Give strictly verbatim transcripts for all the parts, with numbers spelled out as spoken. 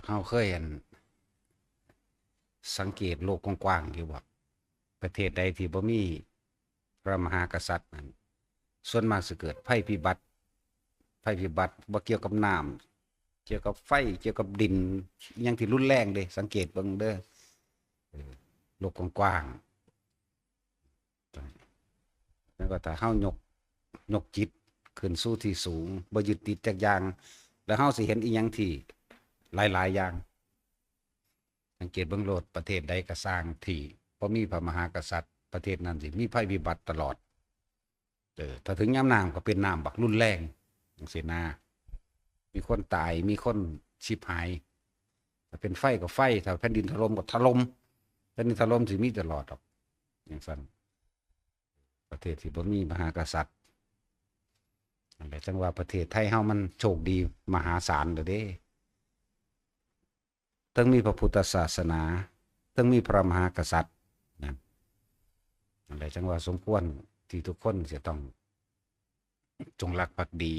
เฮาเคยอัน สังเกตโลกกว้างๆอยู่บ่ ประเทศใดที่บ่มีพระมหากษัตริย์นั่น ส่วนมากสิเกิดภัยพิบัติ ภัยพิบัติบ่เกี่ยวกับน้ำ เกี่ยวกับไฟ เกี่ยวกับดิน อิหยังที่รุนแรงเด้ สังเกตเบิ่งเด้อ เออ โลกกว้างๆ แล้วก็ถ้าเฮายก ยกจิตขึ้นสู่ที่สูง บ่ยึดติดจักอย่าง แล้วเฮาสิเห็นอีหยังที่หลายๆอย่าง สังเกตเบิ่งโลด ประเทศใดก็ซ่างที่บ่มีพระมหากษัตริย์ ประเทศนั้นสิมีภัยพิบัติตลอด เออ ถ้าถึงยามน้ำก็เป็นน้ำบักรุนแรงจังซี้นะ มีคนตาย มีคนฉิบหาย ถ้าเป็นไฟก็ไฟ ถ้าแผ่นดินถล่มก็ถล่ม แผ่นดินถล่มสิมีตลอดดอก จังซั่น ประเทศที่บ่มีมหากษัตริย์ นั่นแหละ จั่งว่าประเทศไทยเฮามันโชคดีมหาศาลเด้อเด้ ทั้งมีพระพุทธศาสนา ทั้งมีพระมหากษัตริย์นะ นั่นแหละ จั่งว่าสมควรที่ทุกคนจะต้องจงรักภักดี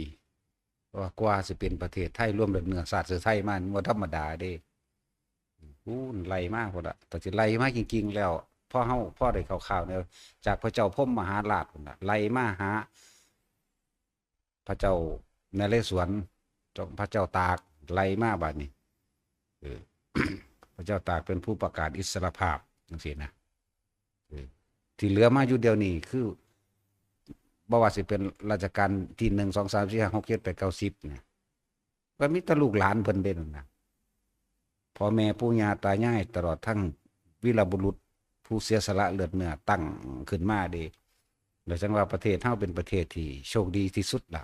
เพราะว่ากว่าสิเป็นประเทศไทยรวมเลือดเนื้อชาติเชื้อไทยมา มันบ่ธรรมดาเด้ อู้ ไล่มาพุ้นละ แต่สิไล่มาจริงๆแล้ว พอเฮา พอได้คร่าวๆเนี่ย จากพระเจ้าพรหมมหาราชพุ้นละ ไล่มาหา พระเจ้านเรศวร พระเจ้าตาก ไล่มาบาดนี้ เออ พระเจ้าตากเป็นผู้ประกาศอิสรภาพจังซี้นะ เออ ที่เหลือมาอยู่เดี๋ยวนี้คือ บ่ว่าสิเป็นรัชกาลที่หนึ่ง สอง สาม สี่ ห้า หก เจ็ด แปด เก้า สิบ เนี่ย ก็มีแต่ลูกหลานเพิ่นเด้นั่นนะ พ่อแม่ปู่ย่าตายาย ตลอดทั้งวีรบุรุษผู้เสียสละเลือดเนื้อตั้งขึ้นมาเด้ แล้วจั่งว่าประเทศเฮาเป็นประเทศที่โชคดีที่สุดละ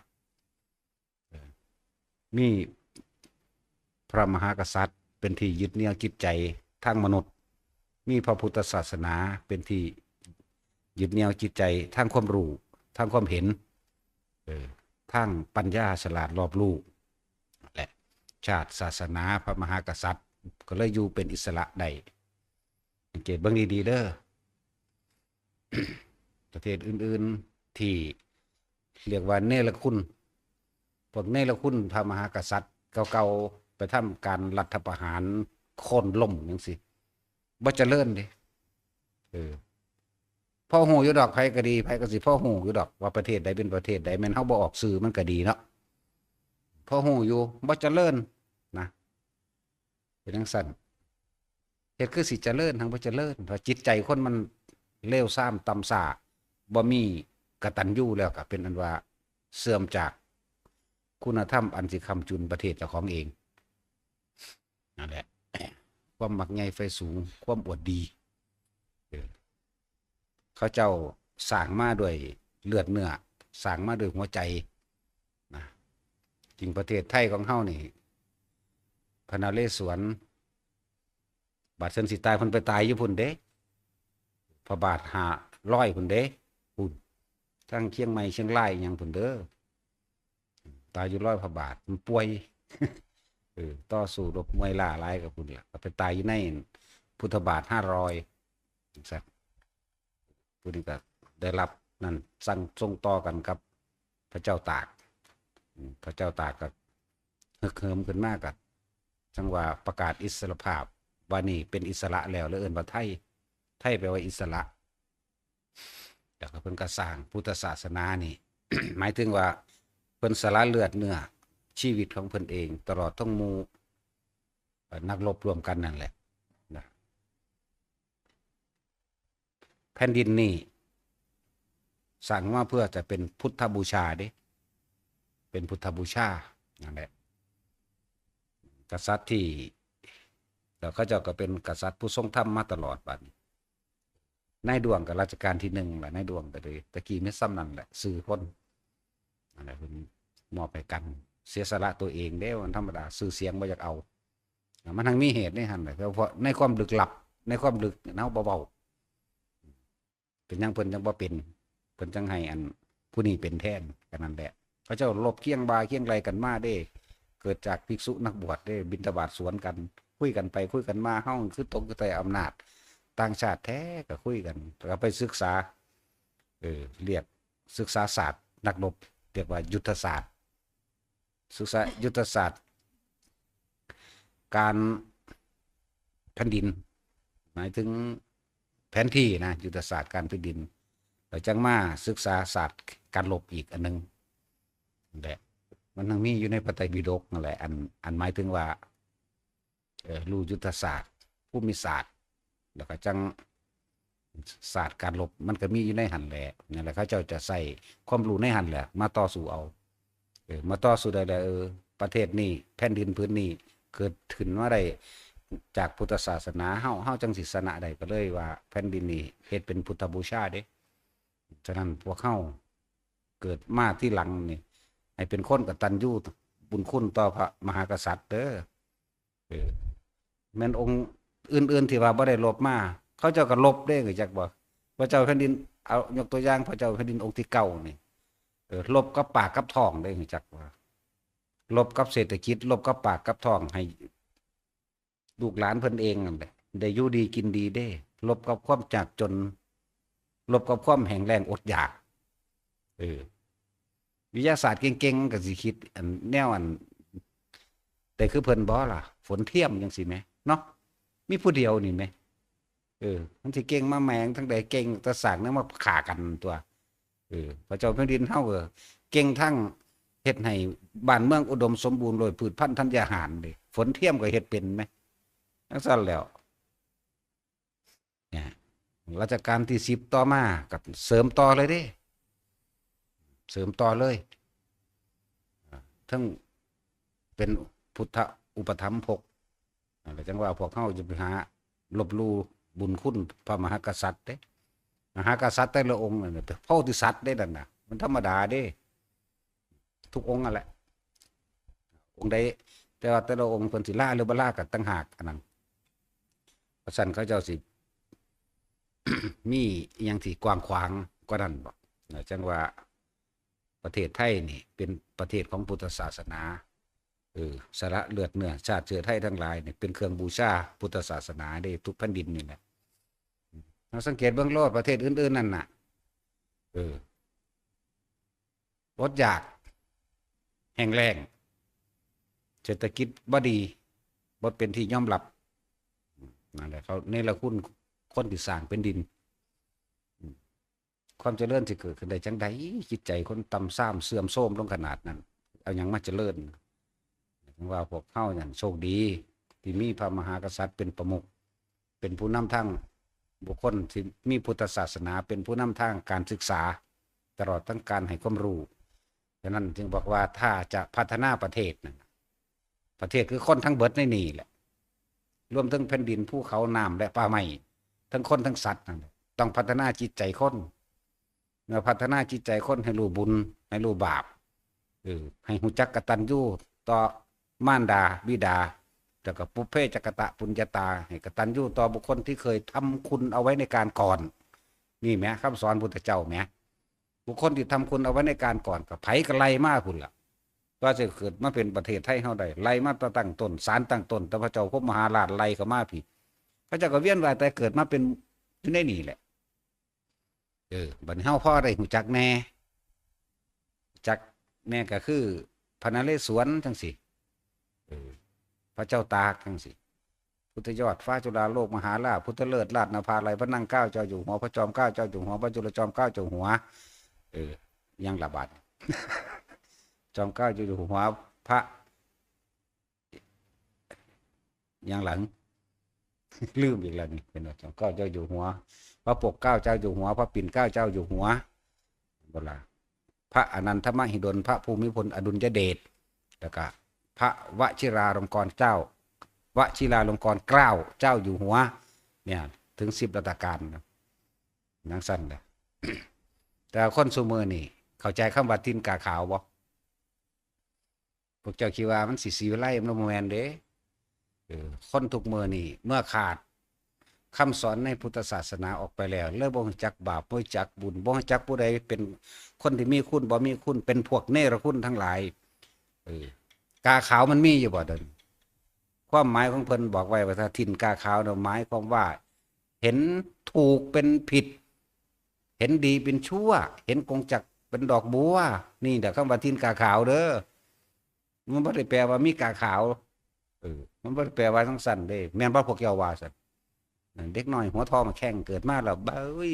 เออ มีพระมหากษัตริย์เป็นที่ยึดเหนี่ยวจิตใจทางมนุษย์ มีพระพุทธศาสนาเป็นที่ยึดเหนี่ยวจิตใจทางความรู้ ทางความเห็น เออ ทางปัญญาฉลาดรอบรู้ และชาติ ศาสนา พระมหากษัตริย์ ก็เลยอยู่เป็นอิสระได้ สังเกตเบิ่งดีๆเด้อ ประเทศอื่นๆที่เรียกว่าเนรคุณ พวกเนรคุณพระมหากษัตริย์เก่าๆ ไปทำการรัฐประหารโค่นล้มจังซี้ บ่เจริญเด้ เออ พอฮู้อยู่ดอก ไผก็ดี ไผก็สิพอฮู้อยู่ดอก ว่าประเทศใดเป็นประเทศใด แม่นเฮาบ่ออกชื่อมันก็ดีเนาะ พอฮู้อยู่ บ่เจริญนะ เป็นจั่งซั้น เฮ็ดคือสิเจริญ หั้งบ่เจริญ เพราะจิตใจคนมันเลวทรามต่ำช้า บ่มีกตัญญูแล้วก็เป็นอันว่าเสื่อมจากคุณธรรมอันสิค้ำจุนประเทศเจ้าของเอง นั่นแหละ ความมักใหญ่ไฟสูง ความอวดดี เออ เขาเจ้าสร้างมาด้วยเลือดเนื้อ สร้างมาด้วยหัวใจนะ จริงประเทศไทยของเฮานี่ พระนเรศวร บาดเพิ่นสิตาย เพิ่นไปตายอยู่พุ้นเด้ พระบาทห้าร้อยพุ้นเด้ พุ้น ทั้งเชียงใหม่ เชียงราย อิหยังพุ้นเด้อ ตายอยู่ร้อยพระบาท มันป่วย เออ ต่อสู้รบมวยล้าหลายกับพุ้นล่ะ ก็ไปตายอยู่ในพุทธบาทห้าร้อย จั่งซั้น ผู้นี้ก็ได้รับนั่น สั่งส่งต่อกันกับพระเจ้าตาก อืม พระเจ้าตากก็ฮึกเหิมขึ้นมา ก็จั่งว่าประกาศอิสรภาพ ว่านี่เป็นอิสระแล้ว แล้วเอิ้นว่าไทย ไทยแปลว่าอิสระ แล้วก็เพิ่นก็สร้างพุทธศาสนานี่ หมายถึงว่าเพิ่นสละเลือดเนื้อชีวิตของเพิ่นเอง ตลอดทั้งหมู่ เอ่อ นักรบร่วมกันนั่นแหละนะ แผ่นดินนี่สร้างมาเพื่อจะเป็นพุทธบูชาเด้ เป็นพุทธบูชา นั่นแหละ กษัตริย์ที่ แล้วเขาเจ้าก็เป็นกษัตริย์ผู้ทรงธรรมมาตลอดบัดนี้ นายดวงก็รัชกาลที่หนึ่งล่ะ นายดวงก็เลย ตะกี้มีส่ำนั้นแหละ ชื่อคน นั่นแหละ เพิ่นมอบให้กัน เสียสละตัวเองเด้ มันธรรมดา ชื่อเสียงบ่อยากเอา มันทั้งมีเหตุในหั่นแหละ เพราะในความลึกลับ ในความลึกเฮาบ่เว้า เป็นหยังเพิ่นจั่งบ่เป็น เพิ่นจั่งให้อันผู้นี้เป็นแทน ก็นั่นแหละ เขาเจ้ารบเคียงบ่าเคียงไหล่กันมาเด้ เกิดจากภิกษุนักบวชเด้ บิณฑบาตสวนกัน คุยกันไปคุยกันมา เฮาคือตกอยู่ใต้อำนาจต่างชาติแท้ ก็คุยกัน แล้วไปศึกษา เออ เรียกศึกษาศาสตร์นักรบ เรียกว่ายุทธศาสตร์ ศึกษายุทธศาสตร์ การแผ่นดิน หมายถึงแผนที่นะ ยุทธศาสตร์การแผ่นดิน แล้วจั่งมาศึกษาศาสตร์การรบอีกอันหนึ่งนั่นแหละ มันทั้งมีอยู่ในพระไตรปิฎกนั่นแหละ อัน อันหมายถึงว่า เอ่อ รู้ยุทธศาสตร์ ภูมิศาสตร์ แล้วก็จั่งศาสตร์การรบ มันก็มีอยู่ในหั่นแหละ นั่นแหละ เขาเจ้าจะใส่ความรู้ในหั่นแหละ มาต่อสู้เอา เออ มาต่อสู้ได้แล้ว เออ ประเทศนี้ แผ่นดินผืนนี้ เกิดขึ้นมาได้จากพุทธศาสนา เฮา เฮาจั่งสิชนะได้ ก็เลยว่าแผ่นดินนี้เฮ็ดเป็นพุทธบูชาเด้ ฉะนั้นพวกเฮาเกิดมาทีหลังนี่ ให้เป็นคนกตัญญูบุญคุณต่อพระมหากษัตริย์เด้อ เออ แม่นองค์อื่นๆที่ว่าบ่ได้รบมา เขาเจ้าก็รบเด้ รู้จักบ่ พระเจ้าแผ่นดิน เอายกตัวอย่าง พระเจ้าแผ่นดินองค์ที่เก้านี่ เออ รบกับปากกับท้องเด้ รู้จักบ่ รบกับเศรษฐกิจ รบกับปากกับท้อง ให้ลูกหลานเพิ่นเองนั่นแหละ ได้อยู่ดีกินดีเด้ รบกับความยากจน รบกับความแห้งแล้งอดอยาก เออ วิทยาศาสตร์เก่งๆ ก็สิคิดอันแนวอัน แต่คือเพิ่นบ่ล่ะ ฝนเทียมจั่งซี้แหมเนาะ มีผู้เดียวนี่แหม เออ มันสิเก่งมาแหมงทั้งใด เก่งแต่สร้างแนวมาฆ่ากันตัว เออ พระเจ้าแผ่นดินเฮาก็เก่งทั้งเฮ็ดให้บ้านเมืองอุดมสมบูรณ์โดยพืชพันธุ์ธัญญาหารเด้ ฝนเทียมก็เฮ็ดเป็นแหม จั่งซั้นแล้ว เนี่ย รัชกาลที่สิบต่อมาก็เสริมต่อเลยเด้ เสริมต่อเลย อ่า ทั้งเป็นพุทธอุปถัมภก อ่า แล้วจั่งว่าพวกเฮาจะไปหาลบหลู่บุญคุณพระมหากษัตริย์เด้ มหากษัตริย์แต่ละองค์นั่นน่ะ พระโพธิสัตว์เด้นั่นน่ะ มันธรรมดาเด้ ทุกองค์นั่นแหละ องค์ใด แต่ว่าแต่ละองค์เพิ่นสิลาหรือบ่ลาก็ต่างหากอันนั้น เพราะฉะนั้นเขาเจ้าสิ มีอิหยังที่กว้างขวางกว่านั้นบ่ นะ จั่งว่าประเทศไทยนี่เป็นประเทศของพุทธศาสนา เออ สละเลือดเนื้อชาติเชื้อไทยทั้งหลายนี่เป็นเครื่องบูชาพุทธศาสนาเด้ ทุกแผ่นดินนี่แหละ เราสังเกตเบิ่งโลดประเทศอื่นๆนั่นน่ะ เออ อดอยาก แห้งแล้ง เศรษฐกิจบ่ดี บ่เป็นที่ยอมรับ นั่นแหละ เขาเนรคุณคนที่สร้างแผ่นดิน อืม ความเจริญสิเกิดขึ้นได้จั่งใด จิตใจคนต่ำทรามเสื่อมโทรมลงขนาดนั้น เอาหยังมาเจริญ ถึงว่าพวกเฮานั่นโชคดี ที่มีพระมหากษัตริย์เป็นประมุข เป็นผู้นำทาง บุคคลที่มีพุทธศาสนาเป็นผู้นำทางการศึกษา ตลอดทั้งการให้ความรู้ ฉะนั้นจึงบอกว่าถ้าจะพัฒนาประเทศนั่น ประเทศคือคนทั้งเบิดในนี่แหละ รวมทั้งแผ่นดิน ภูเขา น้ำ และป่าไม้ ทั้งคนทั้งสัตว์นั่นแหละ ต้องพัฒนาจิตใจคน เมื่อพัฒนาจิตใจคนให้รู้บุญ ให้รู้บาป เออ ให้รู้จักกตัญญูต่อมารดาบิดา แล้วก็ปุพเพจกตปุญญาตา ให้กตัญญูต่อบุคคลที่เคยทำคุณเอาไว้ในการก่อน นี่แหม คำสอนพุทธเจ้าแหม บุคคลที่ทำคุณเอาไว้ในการก่อน ก็ไผก็ไล่มาพุ้นล่ะ ว่าสิเกิดมาเป็นประเทศไทยเฮาได้ ไล่มาตั้งต้น สารตั้งต้น แต่พระเจ้าพรหมมหาราชไล่เข้ามาพี้ เขาเจ้าก็เวียนว่ายตายเกิดมาเป็นอยู่ในนี่แหละ เออ บัดนี้เฮาพอได้รู้จักแหน่ จักแหน่ก็คือพระนเรศวรจั่งซี้ เออ พระเจ้าตากจั่งซี้ พุทธยอดฟ้าจุฬาโลกมหาราช พุทธเลิศราชนภาลัย พระนั่งเกล้าเจ้าอยู่หัว พระจอมเกล้าเจ้าอยู่หัว พระจุลจอมเกล้าเจ้าหัว เออ ยังละบาด จอมเกล้าเจ้าอยู่หัว พระ ยังหลัง ลืมอีกแล้วนี่ เป็นว่าจอมเกล้าเจ้าอยู่หัว พระปกเกล้าเจ้าอยู่หัว พระปิ่นเกล้าเจ้าอยู่หัว บ่ล่ะ พระอนันทมหิดล พระภูมิพลอดุลยเดช แล้วก็พระวชิราลงกรณ์เจ้า วชิราลงกรณ์เกล้าเจ้าอยู่หัว เนี่ย ถึงสิบรัชกาลนะ จั่งซั้นแหละ แต่คนซุมื้อนี่เข้าใจคำว่าถิ่นกาขาวบ่ พวกเจ้าคิดว่ามันสิศรีวิไล มันบ่แม่นเด้ เออ คนทุกมื้อนี่เมื่อขาดคำสอนในพุทธศาสนาออกไปแล้ว เลยบ่รู้จักบาป บ่รู้จักบุญ บ่รู้จักผู้ใดเป็นคนที่มีคุณ บ่มีคุณ เป็นพวกเนรคุณทั้งหลาย เออ กาขาวมันมีอยู่บ่เดี๋ยวนี้ ความหมายของเพิ่นบอกไว้ว่าถ้าถิ่นกาขาวเนี่ยหมายความว่า เห็นถูกเป็นผิด เห็นดีเป็นชั่ว เห็นกงจักรเป็นดอกบัว นี่แหละคำว่าถิ่นกาขาวเด้อ มันบ่ได้แปลว่ามีกาขาว เออ มันบ่ได้แปลว่าจั่งซั้นเด้ แม่นบ่พวกเจ้าว่าซั้น เด็กน้อยหัวทอหมากแข้งเกิดมาแล้ว เบ้ย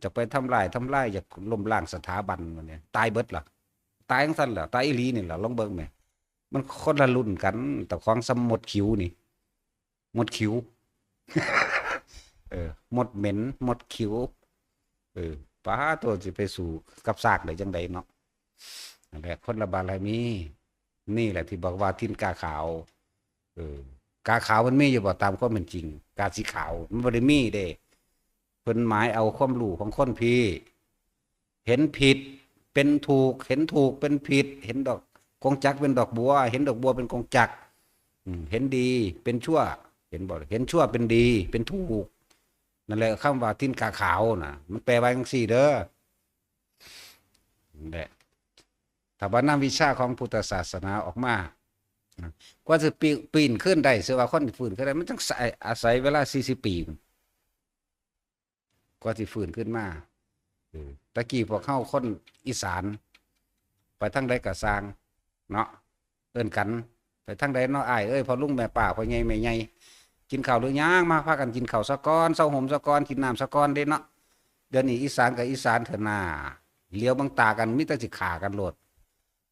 จะไปทำลายทำลาย อยากล้มล้างสถาบันมันเนี่ย ตายเบิดล่ะ ตายจั่งซั้นแหละ ตายอีหลีนี่แหละ ลองเบิ่งแหม มันคนละรุ่นกัน แต่ของสำมดคิวนี่ มดคิว เออ มดเหม็น มดคิว เออ ป๊าดโธ่ สิไปสู้กับซากได้จั่งใดเนาะ นั่นแหละ คนละบารมี นี่แหละที่บอกว่าถิ่นกาขาว เออ กาขาวมันมีอยู่บ่ ตามความเป็นจริง กาสีขาวมันบ่ได้มีเด้ เพิ่นหมายเอาความรู้ของคนพี่ เห็นผิดเป็นถูก เห็นถูกเป็นผิด เห็นดอกกงจักรเป็นดอกบัว เห็นดอกบัวเป็นกงจักร อืม เห็นดีเป็นชั่ว เห็นบ่ เห็นชั่วเป็นดี เป็นถูก นั่นแหละคำว่าถิ่นกาขาวน่ะ มันแปลว่าจั่งซี้เด้อ นั่นแหละ ถ้าว่านำวิชาของพุทธศาสนาออกมา กว่าสิปี- ปีนขึ้นได้ สิว่าคนฟื้นขึ้นได้ มันต้องใช้- อาศัยเวลาสี่สิบปี กว่าสิฟื้นขึ้นมา เออ ตะกี้พวกเฮาคนอีสาน ไปทางใดก็ซ่าง เนาะ เอิ้นกัน ไปทางใดเนาะ อ้ายเอ้ย พ่อลุงแม่ป้า พ่อใหญ่แม่ใหญ่ กินข้าวหรือยัง มาพากันกินข้าวซะก่อน เซาห่มซะก่อน กินน้ำซะก่อนเด้เนาะ เดี๋ยวนี้อีสานกับอีสานเถอะนา เหลียวเบิ่งตากัน มีแต่สิฆ่ากันโลด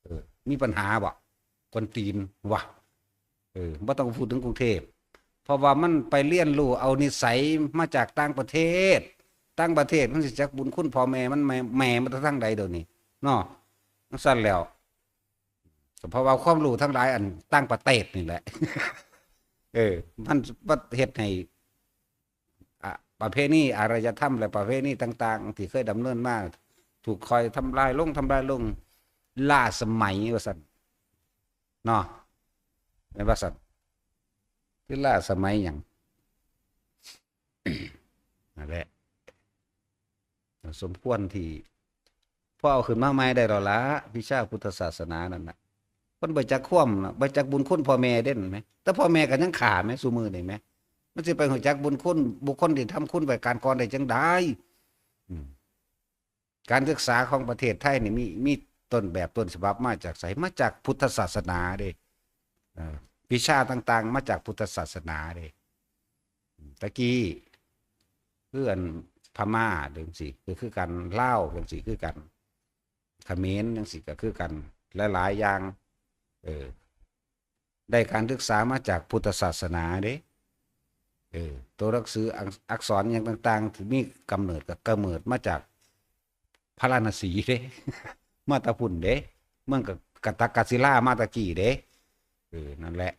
เออ มีปัญหาบ่ กวนตีนว่ะ เออ บ่ต้องพูดถึงกรุงเทพฯ เพราะว่ามันไปเรียนรู้เอานิสัยมาจากต่างประเทศ ต่างประเทศมันสิจักบุญคุณพ่อแม่มัน แม่- แม่มาแต่ทางใดเดี๋ยวนี้ เนาะ จั่งซั้นแล้ว ก็เพราะว่าความรู้ทั้งหลายอันต่างประเทศนี่แหละ เออ มัน มันเฮ็ดให้ อ่ะ ประเพณีอารยธรรมและประเพณีต่างๆ ที่เคยดำเนินมา ถูกคอยทำลายลง ทำลายลง ล้าสมัยว่าซั่น เนาะ แม่นว่าซั่น คือล้าสมัยหยัง นั่นแหละ สมควรที่ พอเอาขึ้นมาใหม่ได้แล้วละ วิชาพุทธศาสนานั่นน่ะ เพิ่นบ่จักความน่ะ บ่จักบุญคุณพ่อแม่เด้ แม่นไหม แต่พ่อแม่ก็ยังฆ่าแม่นซุมื้อนี่แม่น มันสิไปรู้จักบุญคุณบุคคลที่ทำคุณไว้การก่อนได้จั่งใด อืม การศึกษาของประเทศไทยนี่มี- มีต้นแบบต้นฉบับมาจากไส มาจากพุทธศาสนาเด้ เอ่อ วิชาต่างๆ มาจากพุทธศาสนาเด้ ตะกี้ คืออันพม่าจั่งซี้ ก็คือกัน ลาวจั่งซี้ คือกัน เขมรจั่งซี้ ก็คือกัน หลายๆ อย่าง เออ ได้การศึกษามาจากพุทธศาสนาเด้ เออ ตัวหนังสืออัก- อักษรหยังต่างๆ ที่มีกำเนิดก็กำเนิดมาจากพาราณสีเด้ มาแต่พุ้นเด้ เมืองกะ- กะตะกะศิลามาแต่กี้เด้ เออ นั่นแหละ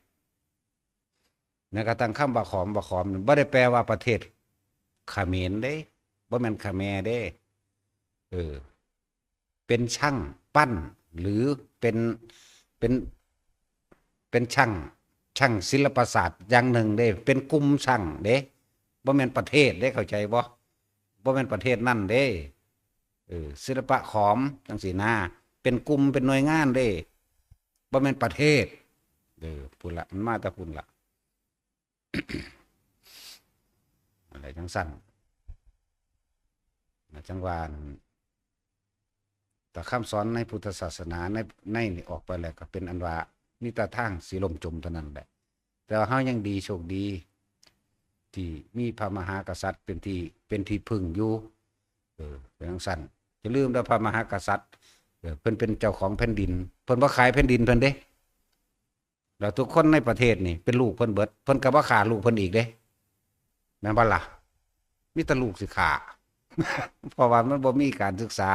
แม้กระทั่งคำว่าขอม ว่าขอม บ่ได้แปลว่าประเทศเขมรเด้ บ่แม่นเขมรเด้ เออ เป็นช่างปั้น หรือเป็น- เป็น- เป็นช่าง- ช่างศิลปศาสตร์อย่างหนึ่งเด้ เป็นกลุ่มช่างเด้ บ่แม่นประเทศเด้ เข้าใจบ่ บ่แม่นประเทศนั่นเด้ เออ ศิลปะขอมจั่งซี้นะ เป็นกลุ่ม เป็นหน่วยงานเด้ บ่แม่นประเทศ เออ พุ้นละ มันมาแต่พุ้นละ อะไรจั่งซั้น จั่งว่านั่น แต่คำสอนในพุทธศาสนาใน- ในนี่ออกไปแล้วก็เป็นอันว่ามีแต่ทางสิล่มจมเท่านั้นแหละ แต่ว่าเฮายังดี โชคดี ที่มีพระมหากษัตริย์เป็นที่- เป็นที่พึ่งอยู่ เออ เป็นจั่งซั้น อย่าลืมเด้อ พระมหากษัตริย์ เออ เพิ่นเป็นเจ้าของแผ่นดิน เพิ่นบ่ขายแผ่นดินเพิ่นเด้ แล้วทุกคนในประเทศนี่เป็นลูกเพิ่นเบิด เพิ่นก็บ่ฆ่าลูกเพิ่นอีกเด้ แม่นบ่ล่ะ มีแต่ลูกสิฆ่า เพราะว่ามันบ่มีการศึกษา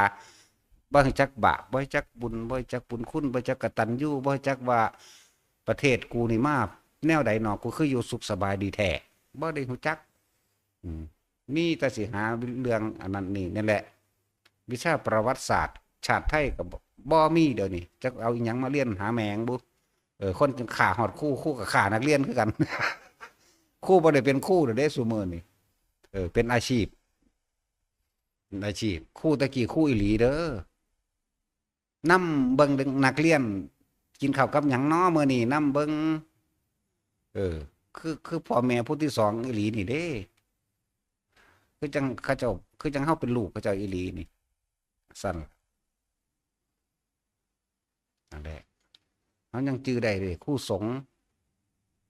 บ่รู้จักบาป บ่รู้จักบุญ บ่รู้จักบุญคุณ บ่รู้จักกตัญญู บ่รู้จักว่าประเทศกูนี่มาแนวใดหนอ กูคืออยู่สุขสบายดีแท้ บ่ได้รู้จัก อืม มีแต่สิหาเรื่องอันนั้นนี่ นั่นแหละ วิชาประวัติศาสตร์ ชาติไทยก็บ่- บ่มีเดี๋ยวนี้ จักเอาอิหยังมาเรียน หาแม่งบุ เออ คนจั่งฆ่าฮอดครู ครูก็ฆ่านักเรียนคือกัน ครูบ่ได้เป็นครูแล้วเด้ ซุมื้อนี่ เออ เป็นอาชีพ เป็นอาชีพ ครูตะกี้ครูอีหลีเด้อ นำเบิ่งนักเรียนกินข้าวกับหยังน้อมื้อนี้ นำเบิ่ง เออ คือ- คือพ่อแม่ผู้ที่สองอีหลีนี่เด้ คือจั่งเขาเจ้า- คือจั่งเฮาเป็นลูกเขาเจ้าอีหลีนี่ ซั่น นั่นแหละ เฮายังจื่อได้เด้ ครูสงฆ์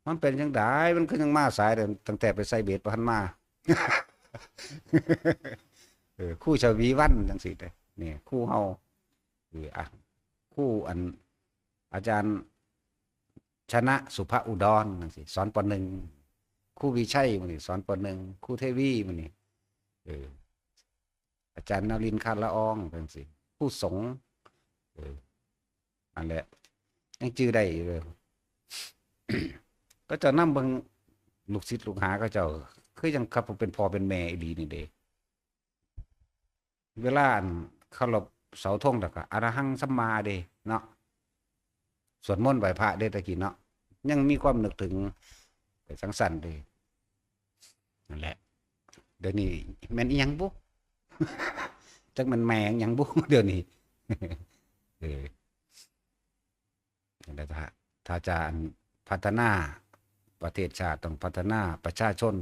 มันเป็นจั่งใด มันคือยังมาสายเด้อ ตั้งแต่ไปใส่เบสบ่ทันมา เออ ครูชวีวรรณจั่งซี้เด้ นี่ ครูเฮา เออ อ่ะ ครูอัน อาจารย์ชนะสุภอุดรจั่งซี้ สอน ป.หนึ่ง ครูวิชัยมื้อนี้สอน ป.หนึ่ง ครูเทวีมื้อนี้ เออ อาจารย์นรินทร์ คาดละอองจั่งซี้ ครูสงฆ์ เออ นั่นแหละ ยังจื่อได้อยู่เลย เขาเจ้านำเบิ่งลูกศิษย์ลูกหาเขาเจ้า คือจั่งเขาเป็นพ่อเป็นแม่อีหลีนี่เด้ เวลาอันเคารพเสาธงแล้วก็ อะระหังสัมมาเด้เนาะ สวดมนต์ไหว้พระเด้ตะกี้เนาะ ยังมีความนึกถึงไปจั่งซั้นเด้ นั่นแหละ เดี๋ยวนี้แม่นอีหยังบุ จักแม่นแม่นหยังบุ เดี๋ยวนี้ เออ นั่นแหละ ถ้า ถ้าจะอันพัฒนาประเทศชาติ ต้องพัฒนาประชาชน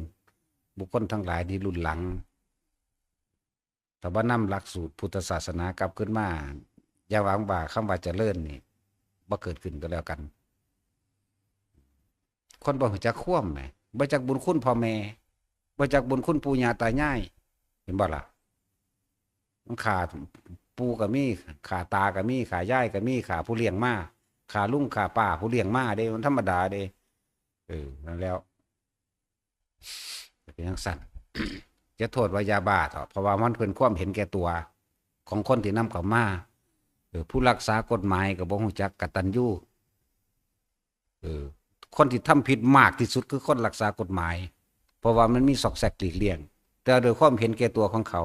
บุคคลทั้งหลายที่รุ่นหลัง ถ้าบ่นำหลักสูตรพุทธศาสนากลับคืนมา อย่าหวังว่าคำว่าเจริญนี่บ่เกิดขึ้นก็แล้วกัน คนบ่รู้จักความแหม บ่จักบุญคุณพ่อแม่ บ่จักบุญคุณปู่ย่าตายาย เห็นบ่ล่ะ มันฆ่าปู่ก็มี ฆ่าตาก็มี ฆ่ายายก็มี ฆ่าผู้เลี้ยงมา ฆ่าลุงฆ่าป้าผู้เลี้ยงมาเด้ มันธรรมดาเด้ เออ นั่นแล้ว เป็นจั่งซั้น จะโทษว่ายาบ้าเถาะ เพราะว่ามันเป็นความเห็นแก่ตัวของคนที่นำเข้ามา เออ ผู้รักษากฎหมายก็บ่รู้จักกตัญญู เออ คนที่ทำผิดมากที่สุดคือคนรักษากฎหมาย เพราะว่ามันมีซอกแซกหลีกเลี่ยง แต่โดยความเห็นแก่ตัวของเขา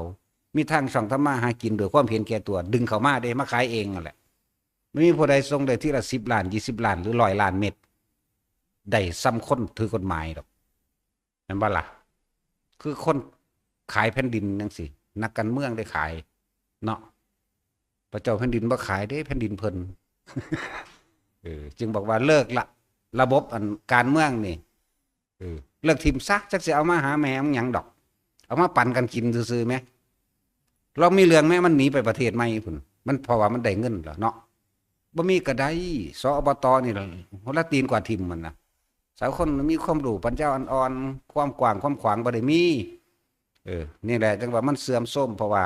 มีทางช่องทำมาหากินโดยความเห็นแก่ตัว ดึงเข้ามาเด้ มาขายเองนั่นแหละ บ่มีผู้ใดส่งได้ทีละสิบล้าน ยี่สิบล้าน หรือร้อยล้านเม็ด ได้ส่ำคนถือกฎหมายดอก แม่นบ่ล่ะ คือคนขายแผ่นดินจั่งซี้ นักการเมืองได้ขาย เนาะ พระเจ้าแผ่นดินบ่ขายเด้ แผ่นดินเพิ่น เออ จึงบอกว่าเลิกละ ระบบอันการเมืองนี่ เออ เลิกถิ่มซะ จักสิเอามาหาแม่มันหยังดอก เอามาปั่นกันกินซื่อๆแหม ลองมีเรื่องแหม มันหนีไปประเทศใหม่พุ้น มัน เพราะว่ามันได้เงินแล้วเนาะ บ่มีก็ได้ ส อบต นี่ล่ะ หัวละตีนกว่าถิ่มมันน่ะ สาวคนมีความรู้ปัญญาอ่อนๆ ความกว้างความขวางบ่ได้มี เออ นี่แหละจั่งว่ามันเสื่อมโทรม เพราะว่า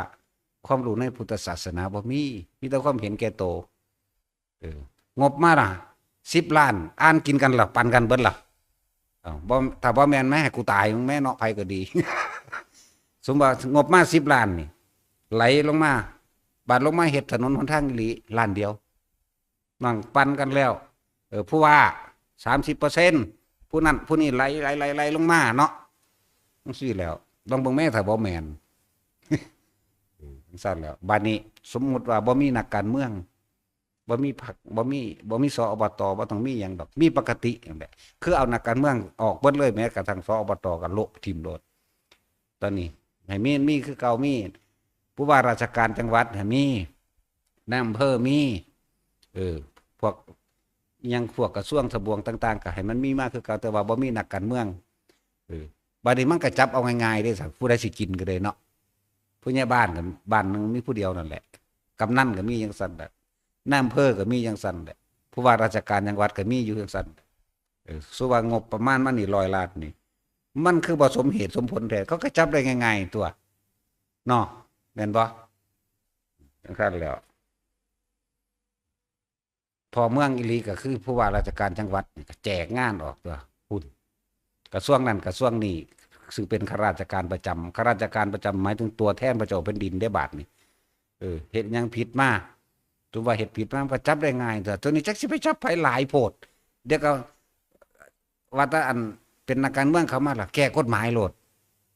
ความรู้ในพุทธศาสนาบ่มี มีแต่ความเห็นแก่โต เออ งบมาล่ะ สิบล้าน อ่านกินกันล่ะ ปันกันเบิดล่ะ เอ้า บ่ ถ้าบ่แม่นแม่ให้กูตาย มึงแม่เนาะ ไผก็ดี สมมุติว่างบมาสิบล้านนี่ ไหลลงมา บาดลงมาเฮ็ดถนนหนทางอีหลี ล้านเดียว นั่งปันกันแล้ว เออ ผู้ว่า สามสิบเปอร์เซ็นต์ ผู้นั้นผู้นี้ไหล ไหล ไหล ไหลลงมาเนาะ จั่งซี้แล้ว ลองเบิ่งแม่ ถ้าบ่แม่น เออ จั่งซั้นแล้ว บาดนี้สมมุติว่าบ่มีนักการเมือง บ่มีพรรค บ่มี บ่มี ส อบต บ่ต้องมีหยังดอก มีปกตินั่นแหละ คือเอานักการเมืองออกเบิดเลย แม้กระทั่ง ส อบต ก็โละถิ่มโลด ตอนนี้ ให้มี มีคือเก่า มีผู้ว่าราชการจังหวัดให้มี นายอำเภอมี เออ พวกอิหยัง พวกกระทรวงทบวงต่างๆ ก็ให้มันมีมาคือเก่า แต่ว่าบ่มีนักการเมือง เออ บาดนี้มันก็จับเอาง่ายๆเด้ ผู้ใดสิกินก็ได้เนาะ ผู้ใหญ่บ้านก็บ้านหนึ่งมีผู้เดียวนั่นแหละ กำนันก็มีจั่งซั้นแหละ นายอำเภอก็มีจั่งซั้นแหละ ผู้ว่าราชการจังหวัดก็มีอยู่จั่งซั้น เออ สมมุติว่างบประมาณมันนี่ร้อยล้านนี่ มันคือบ่สมเหตุสมผลแท้ เขาก็จับได้ง่ายๆตั๊ว เนาะ แม่นบ่ จั่งซั้นแล้ว พ่อเมืองอีหลีก็คือผู้ว่าราชการจังหวัดนี่ก็แจกงานออกตั๊ว พุ้น กระทรวงนั้นกระทรวงนี้ ซึ่งเป็นข้าราชการประจำ ข้าราชการประจำหมายถึงตัวแทนพระเจ้าแผ่นดินเด้ บาดนี้ เออ เฮ็ดหยังผิดมา ถือว่าเฮ็ดผิดมา มันก็จับได้ง่ายตั๊ว ตัวนี้จักสิไปจับไผ หลายโพด เดี๋ยวก็ ว่าแต่อันเป็นนักการเมืองเข้ามาล่ะ แก้กฎหมายโลด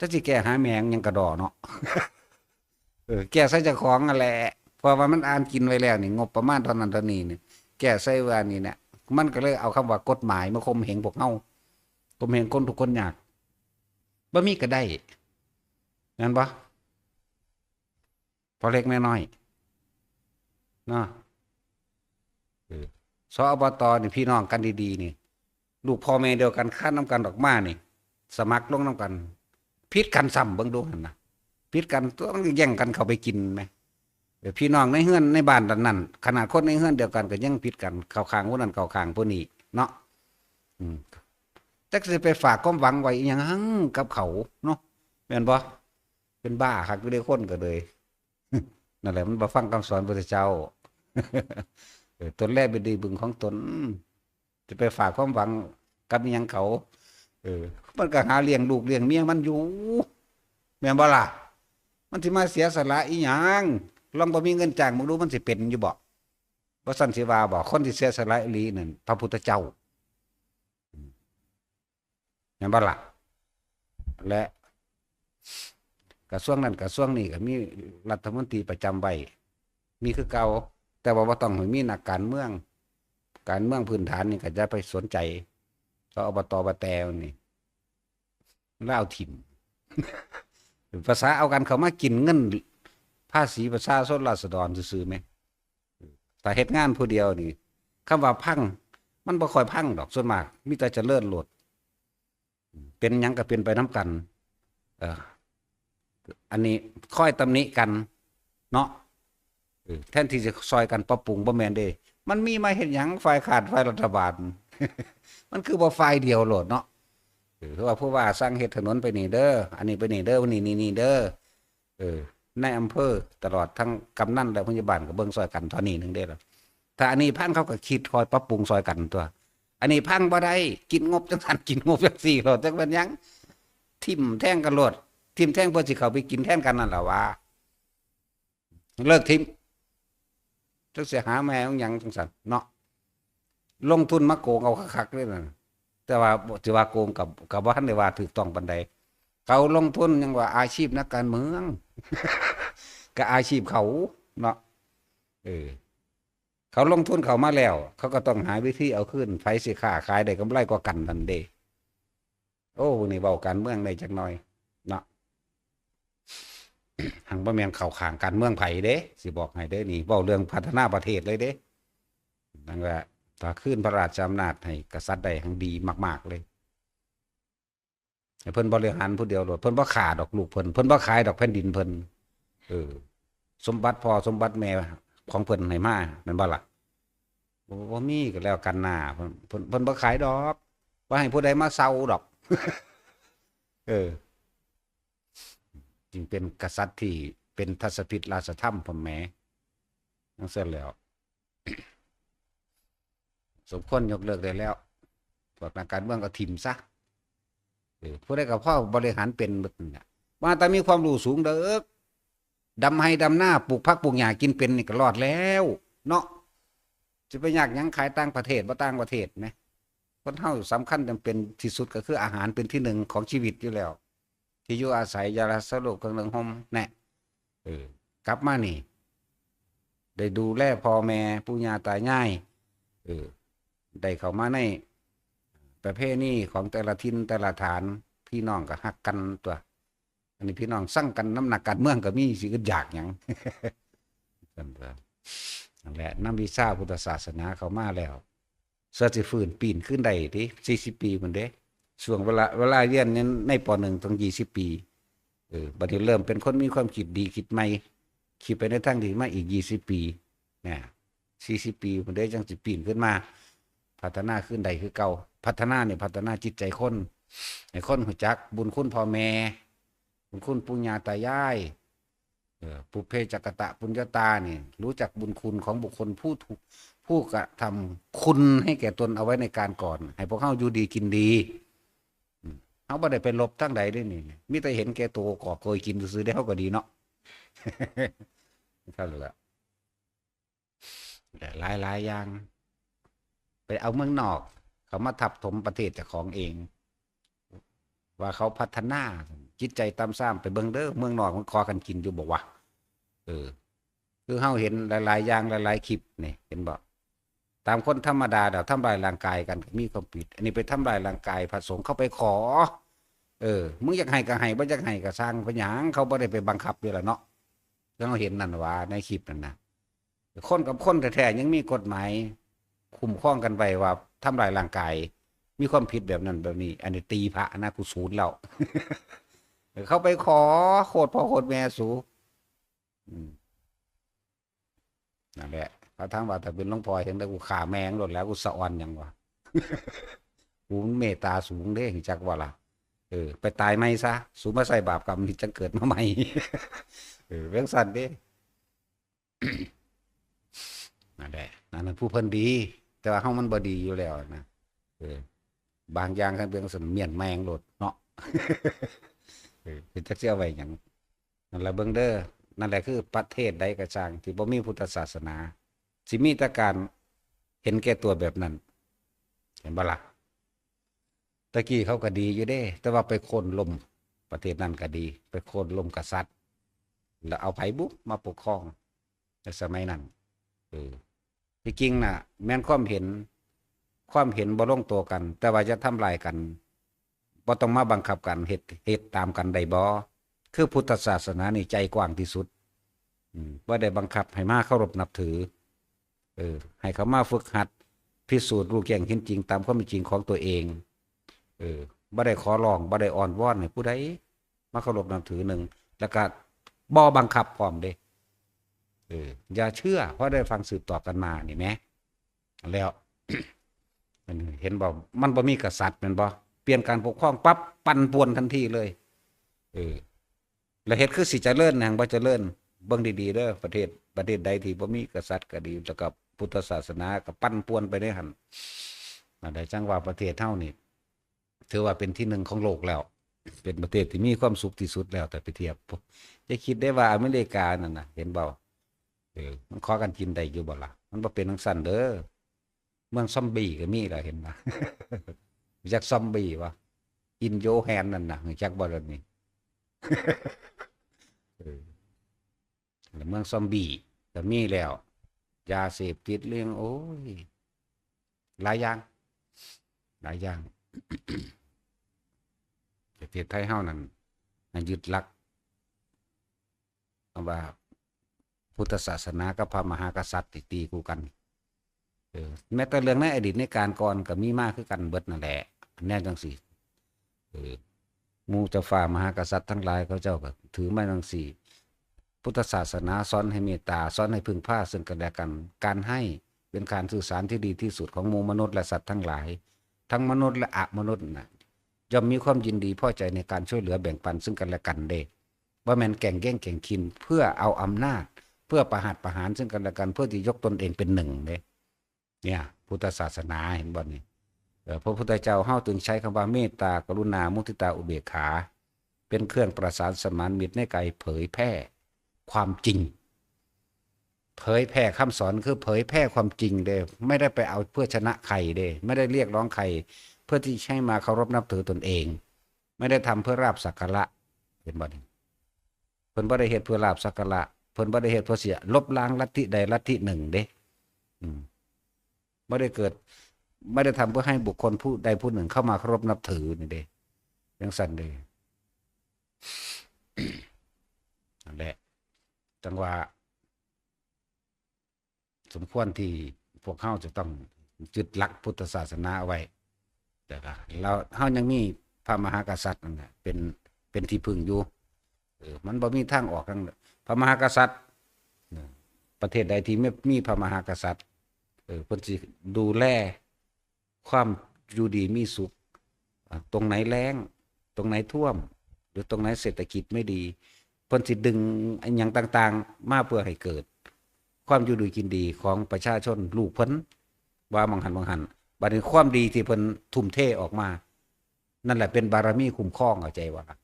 จักสิแก้หาแม่งหยังกะดอเนาะ เออ แก้ใส่เจ้าของนั่นแหละ เพราะว่ามันอ่านกินไว้แล้วนี่ งบประมาณเท่านั้นเท่านี้นี่ แก้ใส่ว่านี่เนี่ย มันก็เลยเอาคำว่ากฎหมายมาข่มเหงพวกเฮา ข่มเหงคนทุกข์คนยาก บ่มีก็ได้ แม่นบ่ พอเล็กน้อยเนาะ เออ ส อบต นี่พี่น้องกันดีๆนี่ ลูกพ่อแม่เดียวกัน คลานนำกันออกมานี่ สมัครลงนำกัน ผิดกันซ้ำ เบิ่งดูหั่นนะ ผิดกันตั๊ว มันก็แย่งกันเข้าไปกินแหม เออ พี่น้องในเฮือนในบ้านนั้นๆ ขนาดคนในเฮือนเดียวกันก็ยังผิดกัน เข้าข้างผู้นั้นเข้าข้างผู้นี้เนาะ อืม จักสิไปฝากความหวังไว้อิหยังกับเขาเนาะ แม่นบ่ เป็นบ้าคักอยู่เด้คนก็เลย นั่นแหละ มันบ่ฟังคำสอนพระพุทธเจ้า เออ ตนแลเป็นดีบึงของตน จะไปฝากความหวังกับอิหยังเขา เออ มันก็หาเลี้ยงลูกเลี้ยงเมียมันอยู่ แม่นบ่ล่ะ มันสิมาเสียสละอิหยัง ลองบ่มีเงินจ้างมึงดู มันสิเป็นอยู่บ่ บ่ซั่นสิว่าบ่ คนที่เสียสละอีหลีนั่น พระพุทธเจ้า แม่นบ่ล่ะ และกระทรวงนั้นกระทรวงนี้ก็มีรัฐมนตรีประจำไว้ มีคือเก่า แต่ว่าบ่ต้องให้มีนักการเมือง การเมืองพื้นฐานนี่ก็อย่าไปสนใจ ส อบต อบต นี่ ลาวถิ่ม ภาษาเอากันเข้ามากินเงินภาษีประชาชนราษฎรซื่อๆแหม ถ้าเฮ็ดงานผู้เดียวนี่ คำว่าพัง มันบ่ค่อยพังดอก ส่วนมาก มีแต่เจริญโลด เป็นหยังก็เป็นไปนำกัน เออ อันนี้คอยตำหนิกันเนาะ เออ แทนที่จะซอยกันปรับปรุง บ่แม่นเด้ มันมีมาเฮ็ดหยัง ฝ่ายค้าน ฝ่ายรัฐบาล มันคือบ่ฝ่ายเดียวโลดเนาะ เออ คือว่าผู้ว่าสั่งเฮ็ดถนนไปนี่เด้อ อันนี้ไปนี่เด้อ นี่ นี่ นี่เด้อ เออ ในอำเภอ ตลอดทั้งกำนันและผู้ใหญ่บ้านก็เบิ่งซอยกันเท่านี้หนึ่งเด้อล่ะ ถ้าอันนี้พังเขาก็คิดคอยปรับปรุงซอยกันตัว อันนี้พังบ่ได้ กินงบจังซั่น กินงบจังซี่โลด จักเป็นหยัง ถิ่มแท่งกันโลด ถิ่มแท่งเพื่อสิเข้าไปกินแทนกันนั่นล่ะวะ เลิกถิ่ม จักสิหาแม่ของหยังจังซั่นเนาะ ลงทุนมาโกงเอาคักๆเลยนั่น แต่ว่าสิว่าโกงกับ กับบ่ทันได้ว่าถูกต้องปานใด เขาลงทุนยังว่าอาชีพนักการเมือง ก็อาชีพเขาเนาะ เออ เขาลงทุนเข้ามาแล้ว เขาก็ต้องหาวิธีเอาคืน ไผสิค้าขายได้กำไรกว่ากันนั่นเด้ โอ้ นี่เว้าการเมืองได้จักหน่อยเนาะ หังบ่แม่นเข้าข้างการเมืองไผเด้ สิบอกให้เด้ นี่เว้าเรื่องพัฒนาประเทศเลยเด้ นั่นแหละ ถ้าคืนพระราชอำนาจให้กษัตริย์ได้หังดีมากๆเลย ให้เพิ่นบริหารผู้เดียวโลด เพิ่นบ่ฆ่าดอกลูกเพิ่น เพิ่นบ่ขายดอกแผ่นดินเพิ่น เออ สมบัติพ่อสมบัติแม่ของเพิ่นให้มา แม่นบ่ล่ะ บ่ บ่มีก็แล้วกันนา เพิ่น เพิ่น เพิ่นบ่ขายดอก บ่ให้ผู้ใดมาเซาดอก เออ จึงเป็นกษัตริย์ที่เป็นทัศพิธราชธรรมพ่อแม่ จั่งซั่นแหล้ว สมควรยกเลิกได้แล้ว พวกนักการเมืองก็ถิ่มซะ เออ ผู้ใดก็พอบริหารเป็นหมดนั่นแหละ ว่าแต่มีความรู้สูงเด้อ ดำไฮ่ดำนา ปลูกผักปลูกหญ้ากินเป็นนี่ก็รอดแล้ว เนาะ สิไปยากหยังขายต่างประเทศ บ่ต่างประเทศแหม คนเฮาสำคัญจำเป็นที่สุดก็คืออาหารเป็นที่หนึ่งของชีวิตอยู่แล้ว ที่อยู่อาศัย ยารักษาโรค เครื่องนึ่งห่ม แน่ เออ กลับมานี่ ได้ดูแลพ่อแม่ ปู่ย่าตายาย เออ ได้เข้ามาในประเพณีของแต่ละถิ่นแต่ละฐาน พี่น้องก็ฮักกันตัว อันนี้พี่น้องซังกันนำนักการเมืองก็มี สิอึดอยากหยัง นั่นแหละ นำวิชาพุทธศาสนาเข้ามาแล้ว เสื้อสิฟื้นปีนขึ้นได้ติ สี่สิบ ปีพุ้นเด้ ช่วงเวลา เวลาเรียนใน ใน ป.หนึ่ง ต้อง ยี่สิบ ปี เออ บัดนี้เริ่มเป็นคนมีความคิดดีคิดใหม่ คิดไปในทางดีมาอีก ยี่สิบ ปี นะ สี่สิบ ปีพุ้นเด้ จั่งสิปีนขึ้นมา พัฒนาขึ้นได้คือเก่า พัฒนานี่พัฒนาจิตใจคน ให้คนรู้จักบุญคุณพ่อแม่ บุญคุณปู่ย่าตายาย เออ ปุพเพจักกตะปุญญาตานี่ รู้จักบุญคุณของบุคคลผู้ถูก ผู้กระทำคุณให้แก่ตนเอาไว้ในการก่อน ให้พวกเฮาอยู่ดีกินดี อืม เฮาบ่ได้ไปลบทางใดเด้นี่ มีแต่เห็นแก่ตัวก่อเกยกินซื่อๆเด้ เฮาก็ดีเนาะ เท่านั้นแหละ หลายๆอย่าง ไปเอาเมืองนอก เขามาทับถมประเทศเจ้าของเอง ว่าเขาพัฒนา จิตใจต่ำซาม ไปเบิ่งเด้อ เมืองนอกมันขอกันกินอยู่บ่วะ เออ คือเฮาเห็นหลายๆอย่าง หลายๆคลิปนี่ เห็นบ่ ตามคนธรรมดาดอก ทำร้ายร่างกายกันก็มีความผิด อันนี้ไปทำร้ายร่างกายพระสงฆ์ เขาไปขอ เออ มึงอยากให้ก็ให้ บ่อยากให้ก็ซ่าง เป็นหยัง เขาบ่ได้ไปบังคับอยู่แล้วเนาะ เฮาเห็นนั่นว่าในคลิปนั่นนะ คนกับคนแท้ๆยังมีกฎหมายคุ้มครองกันไว้ว่าทำร้ายร่างกาย มีความผิดแบบนั้นแบบนี้ อันนี้ตีพระนะ กูศูนย์แล้ว เขาไปขอโคตรพ่อโคตรแม่สู อืม นั่นแหละ เขาถามว่าถ้าเป็นหลวงพ่อเห็นแล้วกูฆ่าแม่งโลดแล้ว กูสะออนหยังวะ กูมันเมตตาสูงเด้ จักว่าล่ะ เออ ไปตายใหม่ซะ สูมาใส่บาปกรรมนี่จังเกิดมาใหม่ เออเรื่องสั้นเด้ นั่นแหละ นั่นน่ะผู้เพิ่นดี แต่ว่าเฮามันบ่ดีอยู่แล้วนะ เออ บางอย่างคันเบิ่งซั่นเมี้ยนแม่งโลดเนาะ เออ เป็นจักสิเอาไว้หยัง นั่นแหละเบิ่งเด้อ นั่นแหละคือประเทศใดก็ช่างที่บ่มีพุทธศาสนา สิมีแต่การเห็นแก่ตัวแบบนั้น เห็นบ่ล่ะ ตะกี้เขาก็ดีอยู่เด้ แต่ว่าไปโค่นล้มประเทศนั้นก็ดี ไปโค่นล้มกษัตริย์ แล้วเอาไผบุมาปกครองในสมัยนั้น เออ ที่จริงน่ะ แม่นความเห็น ความเห็นบ่ลงตัวกัน แต่ว่าจะทำลายกัน บ่ต้องมาบังคับกัน เฮ็ด เฮ็ดตามกันได้บ่ คือพุทธศาสนานี่ใจกว้างที่สุด อืม บ่ได้บังคับให้มาเคารพนับถือ เออ ให้เขามาฝึกหัด พิสูจน์รู้แจ้งเห็นจริงตามความเป็นจริงของตัวเอง เออ บ่ได้ขอร้อง บ่ได้อ้อนวอนให้ผู้ใดมาเคารพนับถือ หนึ่ง แล้วก็บ่บังคับพร้อมเด้ เออ อย่าเชื่อ เพราะได้ฟังสืบต่อกันมานี่แหม แล้ว เห็นบ่ มันบ่มีกษัตริย์แม่นบ่ เปลี่ยนการปกครองปั๊บ ปั่นป่วนทันทีเลย เออ แล้วเฮ็ดคือสิเจริญ แฮ่งบ่เจริญ เบิ่งดีๆเด้อ ประเทศ ประเทศใดที่บ่มีกษัตริย์ก็ดี แล้วก็พุทธศาสนาก็ปั่นป่วนไปในหั่น นั่นแหละ จั่งว่าประเทศเฮานี่ ถือว่าเป็นที่หนึ่งของโลกแล้ว เป็นประเทศที่มีความสุขที่สุดแล้ว แต่ไปเทียบ อย่าคิดได้ว่าอเมริกานั่นน่ะ เห็นบ่ เออ มันขอกันกินได้อยู่บ่ล่ะ มันบ่เป็นจั่งซั้นเด้อ เมืองซอมบี้ก็มีล่ะ เห็นบ่ รู้จักซอมบี้บ่ In Your Hand นั่นน่ะ รู้จักบ่ล่ะนี่ เออ แล้วเมืองซอมบี้ก็มีแล้ว ยาเสพติด เรื่อง โอ้ย หลายอย่าง หลายอย่าง ประเทศไทยเฮานั่น ให้ยึดหลัก คำว่าพุทธศาสนากับพระมหากษัตริย์ที่ตีคู่กัน เออ แม้แต่เรื่องในอดีตในการก่อนก็มีมาคือกันเบิดนั่นแหละ แนวจั่งซี้ เออ หมู่เจ้าฟ้ามหากษัตริย์ทั้งหลายเขาเจ้าก็ถือมาจั่งซี้ พุทธศาสนาสอนให้เมตตา สอนให้พึ่งพาซึ่งกันและกัน การให้เป็นการสื่อสารที่ดีที่สุดของหมู่มนุษย์และสัตว์ทั้งหลาย ทั้งมนุษย์และอมนุษย์น่ะ ย่อมมีความยินดีพอใจในการช่วยเหลือแบ่งปันซึ่งกันและกันเด้ บ่แม่นแก่งแย่งแก่งขิ้น เพื่อเอาอำนาจ เพื่อประหัตประหารซึ่งกันและกัน เพื่อที่ยกตนเองเป็นหนึ่งเด้ เนี่ย พุทธศาสนา เห็นบ่นี่ เอ่อ พระพุทธเจ้าเฮาจึงใช้คำว่าเมตตา กรุณา มุทิตา อุเบกขา เป็นเครื่องประสานสมานมิตรในการเผยแพร่ความจริง เผยแพร่คำสอนคือเผยแพร่ความจริงเด้ ไม่ได้ไปเอาเพื่อชนะใครเด้ ไม่ได้เรียกร้องใคร เพื่อที่ให้มาเคารพนับถือตนเอง ไม่ได้ทำเพื่อลาภสักการะ เห็นบ่นี่ เพิ่นบ่ได้เฮ็ดเพื่อลาภสักการะ เพิ่นบ่ได้เฮ็ดเพื่อเสีย ลบล้างลัทธิใดลัทธิหนึ่งเด้ อืม บ่ได้เกิด ไม่ได้ทำเพื่อให้บุคคลผู้ใดผู้หนึ่งเข้ามาเคารพนับถือนี่เด้ จั่งซั้นเด้ นั่นแหละ จั่งว่า สมควรที่พวกเฮาจะต้องยึดหลักพุทธศาสนาเอาไว้ แต่ก็ แล้วเฮายังมีพระมหากษัตริย์นั่นแหละ เป็น เป็นที่พึ่งอยู่ เออ มันบ่มีทางออกทาง พระมหากษัตริย์ เออ ประเทศใดที่ไม่มีพระมหากษัตริย์ เออ เพิ่นสิดูแลความอยู่ดีมีสุข อ่ะ ตรงไหนแล้ง ตรงไหนท่วม หรือตรงไหนเศรษฐกิจไม่ดี เพิ่นสิดึงอิหยังต่างๆ มาเพื่อให้เกิดความอยู่ดีกินดีของประชาชนลูกเพิ่น ว่าหม่องหั่นหม่องหั่น บัดนี้ความดีที่เพิ่นทุ่มเทออกมา นั่นแหละเป็นบารมีคุ้มครอง เข้าใจบ่ล่ะ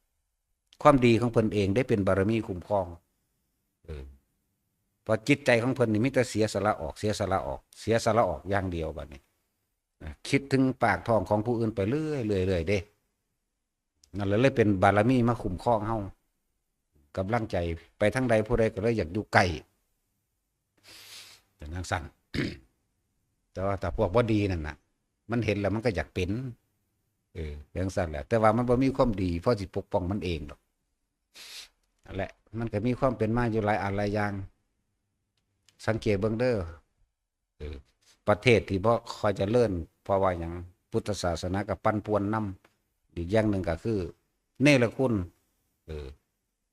ความดีของเพิ่นเองได้เป็นบารมีคุ้มครอง เออ เพราะจิตใจของเพิ่นนี่มีแต่เสียสละออก เสียสละออก เสียสละออกอย่างเดียวบัดนี้ นะ คิดถึงปากท้องของผู้อื่นไปเรื่อยๆ เรื่อยๆ เด้ นั่นแหละเลยเป็นบารมีมาคุ้มครองเฮา กำลังใจไปทางใดผู้ใดก็เลยอยากอยู่ใกล้ เป็นจั่งซั้น แต่ว่าถ้าพวกบ่ดีนั่นน่ะ มันเห็นแล้วมันก็อยากเป็น เออ จั่งซั้นแหละ แต่ว่ามันบ่มีความดีพอสิปกป้องมันเองดอก นั่นแหละ มันก็มีความเป็นมาอยู่หลายอันหลายอย่าง สังเกตเบิ่งเด้อ เออ ประเทศที่บ่ค่อยเจริญ เพราะว่าหยัง พุทธศาสนาก็ปั่นป่วนนำ อีกอย่างหนึ่งก็คือ เนรคุณ เออ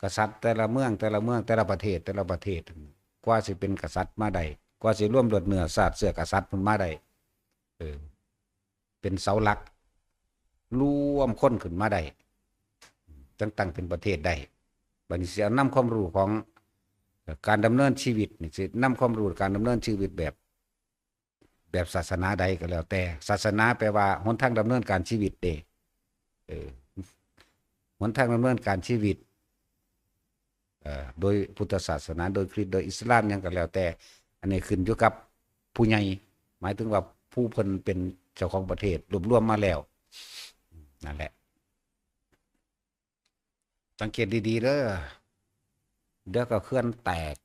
กษัตริย์แต่ละเมือง แต่ละเมือง แต่ละประเทศ แต่ละประเทศ กว่าสิเป็นกษัตริย์มาได้ กว่าสิรวมเลือดเนื้อชาติเชื้อกษัตริย์มันมาได้ เออ เป็นเสาหลัก รวมคนขึ้นมาได้ จั่งตั้งเป็นประเทศได้ บัดนี้สิเอานำความรู้ของ เอ่อ การดำเนินชีวิตนี่ สินำความรู้การดำเนินชีวิตแบบ แบบศาสนาใดก็แล้วแต่ ศาสนาแปลว่าหนทางดำเนินการชีวิตเด้ เออ หนทางดำเนินการชีวิต เอ่อ โดยพุทธศาสนา โดยคริสต์ โดยอิสลาม หยังก็แล้วแต่ อันนี้ขึ้นอยู่กับผู้ใหญ่ หมายถึงว่าผู้เพิ่นเป็นเจ้าของประเทศ รวบรวมมาแล้ว นั่นแหละ สังเกตดีๆเด้อ เดี๋ยวก็เขื่อนแตก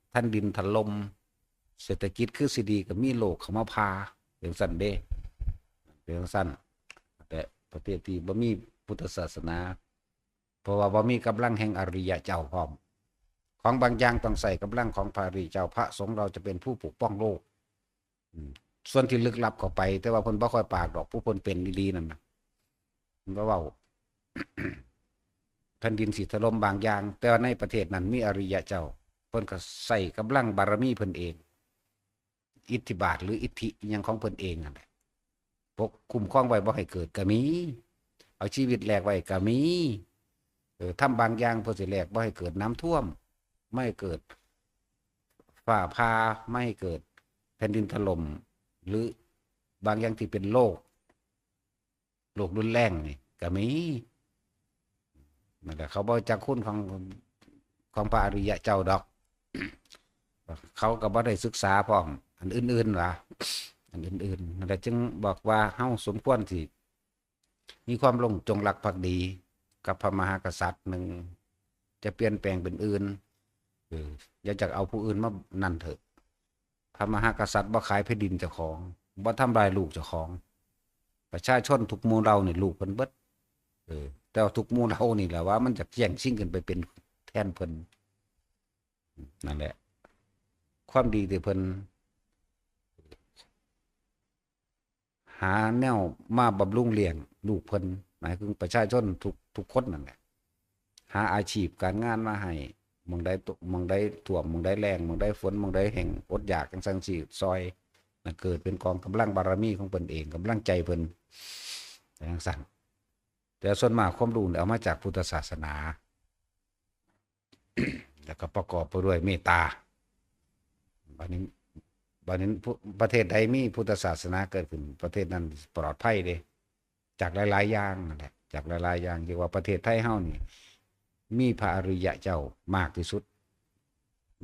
แผ่นดินถล่ม เศรษฐกิจคือสิดีก็มีโรคเข้ามาพา เป็นจั่งซั้นเด้ เป็นจั่งซั้น แต่ประเทศที่บ่มีพุทธศาสนา เพราะว่าบ่มีกำลังแห่งอริยะเจ้าพร้อม ของบางอย่างต้องใช้กำลังของพระอริยเจ้า พระสงฆ์เราจะเป็นผู้ปกป้องโลก อืม ส่วนที่ลึกลับเข้าไป แต่ว่าเพิ่นบ่ค่อยปากดอก ผู้เพิ่นเป็นอีหลีนั่นน่ะ เพิ่นก็เว้า แผ่นดินสิถล่มบางอย่าง แต่ว่าในประเทศนั้นมีอริยะเจ้า เพิ่นก็ใช้กำลังบารมีเพิ่นเอง อิทธิบาทหรืออิทธิอิหยังของเพิ่นเองนั่นแหละ ปกคุ้มครองไว้บ่ให้เกิดก็มี เอาชีวิตแลกไว้ก็มี เออ ทำบางอย่างเพื่อสิแลกบ่ให้เกิดน้ำท่วม ไม่ให้เกิดฟ้าผ่า ไม่ให้เกิดแผ่นดินถล่ม หรือบางอย่างที่เป็นโรค โรครุนแรงนี่ก็มี นั่นแหละ เขาบ่จักคุณของ ของพระอริยะเจ้าดอก เขาก็บ่ได้ศึกษาพร้อม อันอื่นๆหวา อันอื่นๆ นั่นแหละ จึงบอกว่าเฮาสมควรสิมีความลงจงรักภักดีกับพระมหากษัตริย์หนึ่ง จะเปลี่ยนแปลงเป็นอื่น เออ อย่าจักเอาผู้อื่นมานั่นเถอะ พระมหากษัตริย์บ่ขายแผ่นดินเจ้าของ บ่ทำลายลูกเจ้าของ ประชาชนทุกหมู่เหล่านี่ลูกเพิ่นเบิด เออ แต่ว่าทุกหมู่เหล่านี่แหละว่ามันจะแย่งชิงกันไปเป็นแทนเพิ่น นั่นแหละ ความดีที่เพิ่น หาแนวมาบำรุงเลี้ยงลูกเพิ่น หมายถึงประชาชนทุก ทุกคนนั่นแหละ หาอาชีพการงานมาให้ หม่องใดตก หม่องใดท่วม หม่องใดแล้ง หม่องใดฝน หม่องใดแห้ง อดอยาก จั่งซั้นสิซอย นั่นเกิดเป็นกองกำลังบารมีของเพิ่นเอง กำลังใจเพิ่น จั่งซั้น แต่ส่วนมากความรู้นี่เอามาจากพุทธศาสนา แล้วก็ประกอบไปด้วยเมตตา บัดนี้ บัดนี้พุ ประเทศใดมีพุทธศาสนาเกิดขึ้น ประเทศนั้นปลอดภัยเด้ จากหลายๆอย่างนั่นแหละ จากหลายๆอย่าง เรียกว่าประเทศไทยเฮานี่ มีพระอริยะเจ้ามากที่สุด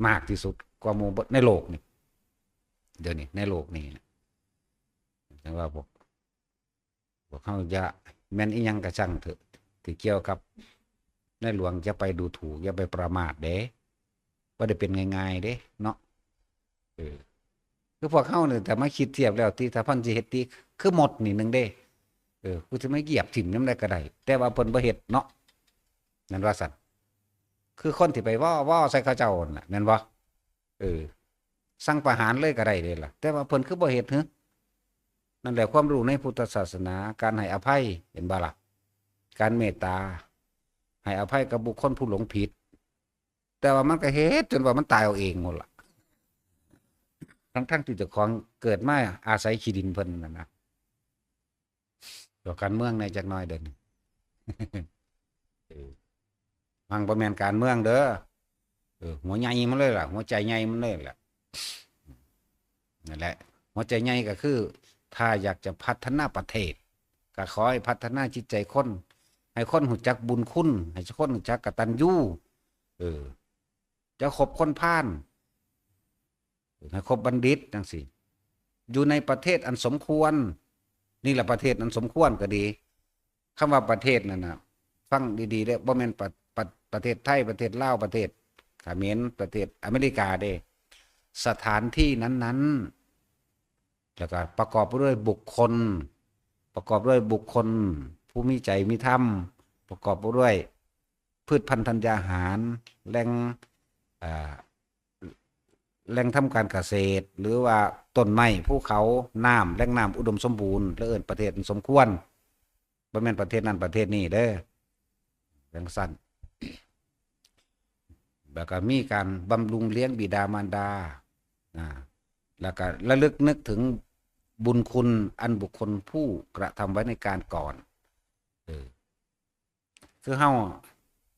มากที่สุดกว่าหมู่เบิดในโลกนี่ เดี๋ยวนี้ในโลกนี้นะ จั่งว่าพวก พวกเฮาอย่า แม่นอีหยังก็ช่างเถอะ ที่เกี่ยวกับในหลวง อย่าไปดูถูก อย่าไปประมาทเด้ บ่ได้เป็นง่ายๆเด้เนาะ เออ คือพวกเฮานี่ ถ้ามาคิดเทียบแล้วติ ถ้าเพิ่นสิเฮ็ดติ คือมดนี่หนึ่งเด้ เออ กูสิมาเหยียบถิ่มยามใดก็ได้ แต่ว่าเพิ่นบ่เฮ็ดเนาะ นั่นว่าซั่น คือคนที่ไปว่อๆใส่เขาเจ้านั่นน่ะ แม่นบ่ เออ สั่งประหารเลยก็ได้เด้ล่ะ แต่ว่าเพิ่นคือบ่เฮ็ด หึ นั่นแหละความรู้ในพุทธศาสนา การให้อภัย เห็นบ่ล่ะ การเมตตา ให้อภัยกับบุคคลผู้หลงผิด แต่ว่ามันก็เฮ็ดจนว่ามันตายเอาเองหมดล่ะ ทั้งๆที่เจ้าของเกิดมาอาศัยขี้ดินเพิ่นนั่นนะ เกี่ยวกับการเมืองในจักหน่อยเด้อ เออ มันบ่แม่นการเมืองเด้อ เออ หัวใหญ่มันเลยล่ะ หัวใจใหญ่มันเลยล่ะ นั่นแหละ หัวใจใหญ่ก็คือ ถ้าอยากจะพัฒนาประเทศ ก็ขอให้พัฒนาจิตใจคน ให้คนรู้จักบุญคุณ ให้คนรู้จักกตัญญู เออ จะคบคนพาล ให้คบบัณฑิตจั่งซี้ อยู่ในประเทศอันสมควร นี่แหละประเทศอันสมควรก็ดี คำว่าประเทศนั่นน่ะ ฟังดีๆเด้อ บ่แม่นประ ประ ประเทศไทย ประเทศลาว ประเทศเขมร ประเทศอเมริกาเด้ สถานที่นั้นๆ แล้วก็ประกอบไปด้วยบุคคล ประกอบด้วยบุคคล ผู้มีใจมีธรรม ประกอบไปด้วยพืชพันธุ์ธัญญาหาร แหล่ง อ่า แหล่งทำการเกษตร หรือว่าต้นไม้ ภูเขา น้ำ แหล่งน้ำอุดมสมบูรณ์ และเอิ้นประเทศอันสมควร บ่แม่นประเทศนั้นประเทศนี้เด้อ จั่งซั้น แล้วก็มีการบำรุงเลี้ยงบิดามารดา นะ แล้วก็ระลึกนึกถึงบุญคุณอันบุคคลผู้กระทำไว้ในการก่อน คือเฮา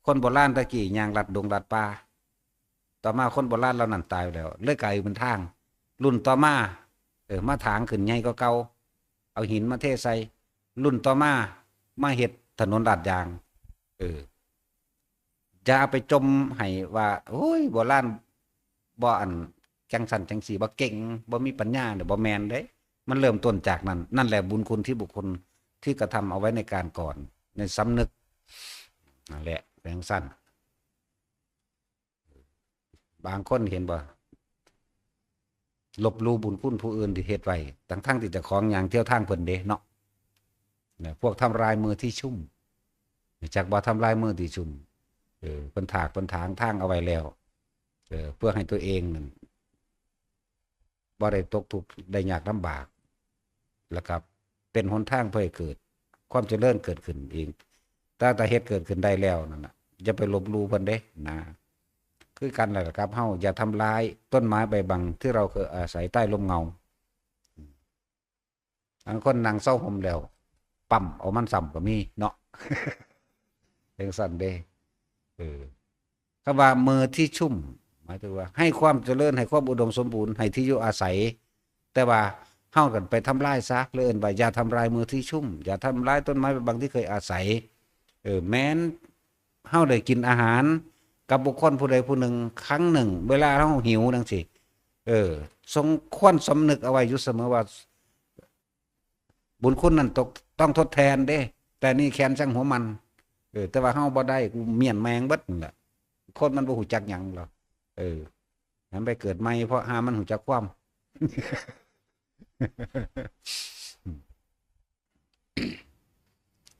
คนโบราณตะกี้ย่างลัดดงลัดป่า ต่อมาคนโบราณเหล่านั้นตายไปแล้ว เลยกลายเป็นทาง รุ่นต่อมา เออ มาถางขึ้นใหญ่กว่าเก่า เอาหินมาเทใส่ รุ่นต่อมา มาเฮ็ดถนนลาดยาง เออ อย่าไปจ่มให้ว่า โอ้ย โบราณบ่อันจังซั่นจังซี่ บ่เก่ง บ่มีปัญญาเนี่ย บ่แม่นเด้ มันเริ่มต้นจากนั่น นั่นแหละบุญคุณที่บุคคลที่กระทำเอาไว้ในการก่อน ในสำนึก นั่นแหละ เป็นจังซั่น บางคนเห็นบ่ ลบหลู่บุญคุณผู้อื่นที่เฮ็ดไว้ ทั้งๆที่เจ้าของย่างเที่ยวทางเพิ่นเด้เนาะ เนี่ย พวกทำลายมือที่ชุ่ม จักบ่ทำลายมือที่ชุ่ม เออ เพิ่นถากเพิ่นถางทางเอาไว้แล้ว เออ เพื่อให้ตัวเองนั่น บ่ได้ตกทุกข์ได้ยากลำบาก แล้วก็เป็นหนทางเพื่อให้เกิดความเจริญเกิดขึ้นเอง แต่ถ้าเฮ็ดเกิดขึ้นได้แล้วนั่นน่ะ อย่าไปลบหลู่เพิ่นเด้นะ คือกันนั่นแหละครับ เฮาอย่าทำลายต้นไม้ใบบังที่เราเคยอาศัยใต้ร่มเงา บางคนนั่งเซาห่มแล้ว ปั๊มเอามันซ้ำก็มีเนาะ จังซั่นเด้ เออ คำว่ามือที่ชุ่ม หมายถึงว่าให้ความเจริญ ให้ความอุดมสมบูรณ์ ให้ที่อยู่อาศัย แต่ว่าเฮากันไปทำลายซะ เลยเอิ้นว่าอย่าทำลายมือที่ชุ่ม อย่าทำลายต้นไม้ใบบังที่เคยอาศัย เออ แม้นเฮาได้กินอาหารกับบุคคลผู้ใดผู้หนึ่งครั้งหนึ่ง เวลาเฮาหิวจังซี่ เออ ทรงควรสำนึกเอาไว้อยู่เสมอว่า บุญคุณนั่นตก ต้องทดแทนเด้ แต่นี่แค้นชังหัวมัน เออ แต่ว่าเฮาบ่ได้ กูเมี้ยนแมงเบิดนั่นแหละ คนมันบ่ฮู้จักหยังหรอก เออ หันไปเกิดใหม่ เพราะหามันฮู้จักความ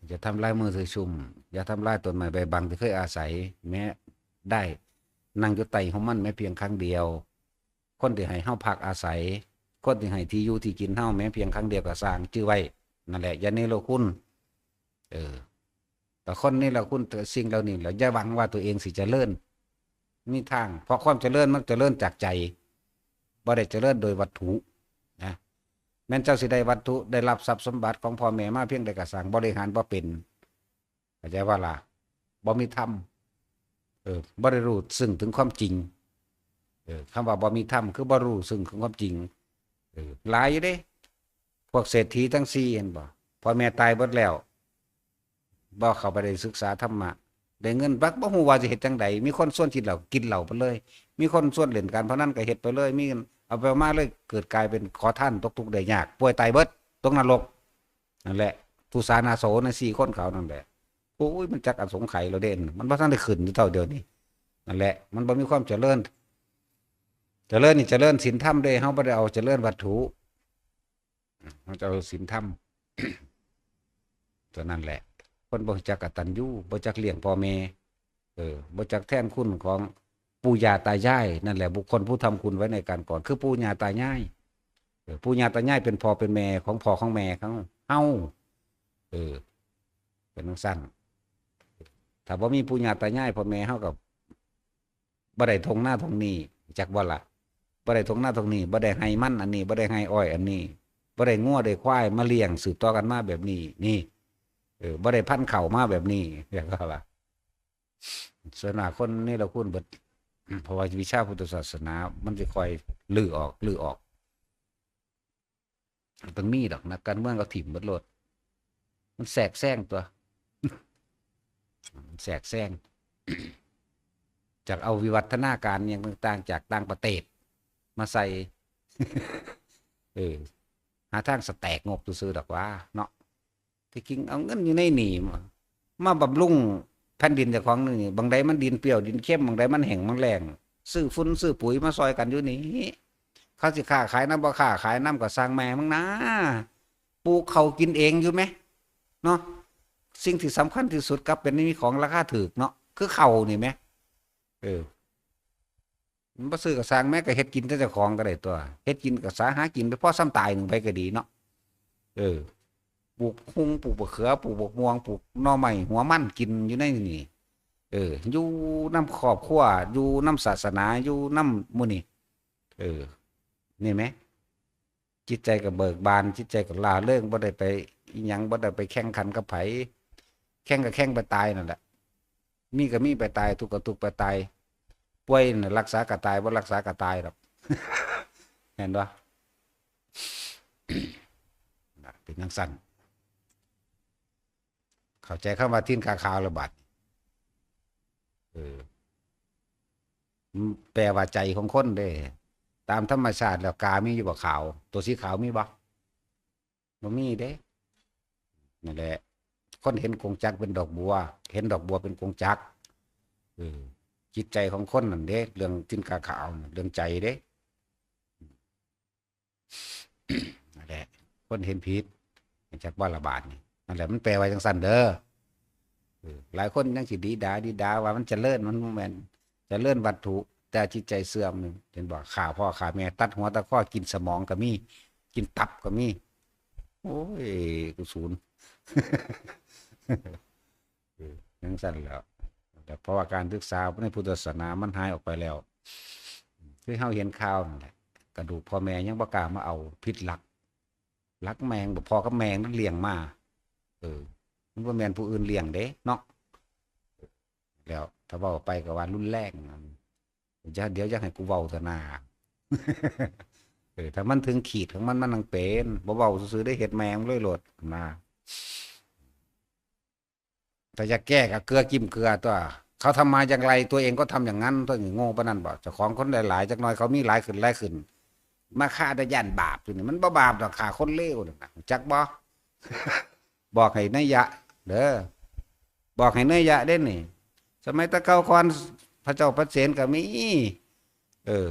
อย่าทำลายมือถือชุม อย่าทำลายต้นไม้ใบบังที่เคยอาศัย แม้ได้นั่งอยู่ใต้ของมันแม้เพียงครั้งเดียว คนที่ให้เฮาพักอาศัย คนที่ให้ที่อยู่ที่กินเฮาแม้เพียงครั้งเดียวก็ซ่าง จื่อไว้ นั่นแหละ อย่าเนรคุณ เออ แต่คนเนรคุณสิ่งเหล่านี้แหละ อย่าหวังว่าตัวเองสิเจริญ มีทาง เพราะความเจริญมันเจริญจากใจ บ่ได้เจริญโดยวัตถุนะ แม้นเจ้าสิได้วัตถุ ได้รับทรัพย์สมบัติของพ่อแม่มาเพียงใดก็ซ่าง บริหารบ่เป็น เข้าใจบ่ล่ะ บ่มีธรรม เออ บ่ได้รู้ซึ่งถึงความจริง เออ คำว่าบ่มีธรรมคือบ่รู้ซึ่งถึงความจริง เออ หลายอยู่เด้ พวกเศรษฐีทั้งสี่ เห็นบ่ พ่อแม่ตายเบิดแล้ว บ่เข้าไปได้ศึกษาธรรมะ ได้เงินบักบ่ฮู้ว่าสิเฮ็ดจั่งใด มีคนชวนกินเหล้า กินเหล้าไปเลย มีคนชวนเล่นการพนันก็เฮ็ดไปเลย มีเงินเอาไปเอามาเลย เกิดกลายเป็นขอทาน ตกทุกข์ได้ยาก ป่วยตายเบิด ตกนรก นั่นแหละ ทุสานาโสในสี่คนเขานั่นแหละ โอ้ย มันจักอสงไขยแล้วเด้ มันบ่ทันได้ขึ้นอยู่เท่าเดียวนี่ นั่นแหละ มันบ่มีความเจริญ เจริญนี่เจริญศีลธรรมเด้ เฮาบ่ได้เอาเจริญวัตถุ เฮาจะเอาศีลธรรม ตัวนั้นแหละ คนบ่รู้จักกตัญญู บ่จักเลี้ยงพ่อแม่ เออ บ่จักแทนคุณของปู่ย่าตายาย นั่นแหละ บุคคลผู้ทำคุณไว้ในการก่อน คือปู่ย่าตายาย เออ ปู่ย่าตายายเป็นพ่อเป็นแม่ของพ่อของแม่ของเฮา เออ เป็นจั่งซั้น ถ้าบ่มีปู่ย่าตายาย พ่อแม่เฮาก็บ่ได้ท่งนาท่งนี้ จักบ่ล่ะ บ่ได้ท่งนาท่งนี้ บ่ได้ไฮ่มันอันนี้ บ่ได้ไฮ่อ้อยอันนี้ บ่ได้งัวได้ควายมาเลี้ยงสืบต่อกันมาแบบนี้ นี่ เออ บ่ได้พันธุ์ข้าวมาแบบนี้ จักบ่ล่ะ ส่วนมากคนเนรคุณเบิด เพราะว่าวิชาพุทธศาสนา มันสิค่อยรื้อออก รื้อออก ต้องมีดอก นักการเมืองก็ถิ่มเบิดโลด มันแทรกแซงตัว มันแทรกแซง จากเอาวิวัฒนาการอย่างต่างๆ จากต่างประเทศมาใส่ เออ หาทางสแต็กงบซื่อๆดอกว่าเนาะ ที่จริงเอาเงินอยู่ในนี่มา มาบำรุงแผ่นดินเจ้าของนี่ บางใดมันดินเปรี้ยวดินเค็ม บางใดมันแห้งมันแล้ง ซื้อฝุ่นซื้อปุ๋ยมาซอยกันอยู่นี่ เขาสิค้าขายนำบ่ค้าขายนำก็ซ่างแม่มึงนะ ปลูกข้าวกินเองอยู่แหม เนาะ สิ่งที่สำคัญที่สุดกลับเป็นมีของราคาถูกเนาะ คือข้าวนี่แหม เออ มันบ่ซื้อก็ซ่างแหม ก็เฮ็ดกินแต่เจ้าของก็ได้ตัว เฮ็ดกินก็สาหากินไปพอส่ำตายหนึ่งไปก็ดีเนาะ เออ ปลูกฮุ่ง ปลูกบักเขือ ปลูกบักม่วง ปลูกหน่อไม้ หัวมันกินอยู่ในนี่ เออ อยู่นำครอบครัว อยู่นำศาสนา อยู่นำหมู่นี่ เออ นี่แหม จิตใจก็เบิกบาน จิตใจก็ร่าเริง บ่ได้ไปอิหยัง บ่ได้ไปแข่งขันกับไผ แข่งก็แข่งไปตายนั่นแหละ มีก็มีไปตาย ทุกข์ก็ทุกข์ไปตาย ป่วยน่ะรักษาก็ตาย บ่รักษาก็ตายดอก เห็นบ่ น่ะ เป็นจั่งซั้น เข้าใจคำว่าทินกาขาวแล้วบัด เออ มันแปลว่าใจของคนเด้ ตามธรรมชาติแล้วกามีอยู่บ่ขาว ตัวสีขาวมีบ่ บ่มีเด้ นั่นแหละ คนเห็นกงจักรเป็นดอกบัว เห็นดอกบัวเป็นกงจักร เออ จิตใจของคนนั่นเด้ เรื่องทินกาขาวน่ะ เรื่องใจเด้ นั่นแหละ คนเห็นผิด จักบ่ละบาดนี่ นั่นแหละ มันแปลว่าจั่งซั้นเด้อ เออ หลายคนยังสิดีดา ดีดาว่ามันเจริญ มันบ่แม่น เจริญวัตถุ แต่จิตใจเสื่อมนี่ เห็นบ่ ฆ่าพ่อฆ่าแม่ ตัดหัวตัดคอ กินสมองก็มี กินตับก็มี โอ้ย กูศูนย์ เออ จั่งซั้นแหล้ว แต่เพราะว่าการศึกษาในพุทธศาสนามันหายออกไปแล้ว คือเฮาเห็นข่าวนั่นแหละ กระดูกพ่อแม่ยังบ่กล้ามาเอา ผิดหลัก หลักแม่ง บ่ พ่อกับแม่นั่นเลี้ยงมา เออ มันบ่แม่นผู้อื่นเลี้ยงเด้เนาะ แล้วถ้าเว้าไปก็ว่ารุนแรง จะ เดี๋ยวจะให้กูเว้าซะนา เออ ถ้ามันถึงขีดของมัน มันต้องเป็น บ่เว้าซื่อๆ ได้ เฮ็ดแม่งเลยโลดนะ ถ้าจะแก้ก็เกลือจิ้มเกลือตั๊ว เขาทำมาอย่างไร ตัวเองก็ทำอย่างนั้น ตัวนี้โง่ปานนั้นบ่ เจ้าของคนหลายๆ จักหน่อยเขามีหลายขึ้น หลายขึ้น มาฆ่าแต่ย้านบาปอยู่นี่ มันบ่บาปดอก ฆ่าคนเลวนั่นน่ะ จักบ่ บอกให้นัยยะเด้อ บอกให้นัยยะเด้นี่ สมัยแต่เก่าก่อน พระเจ้าปเสนก็มี เออ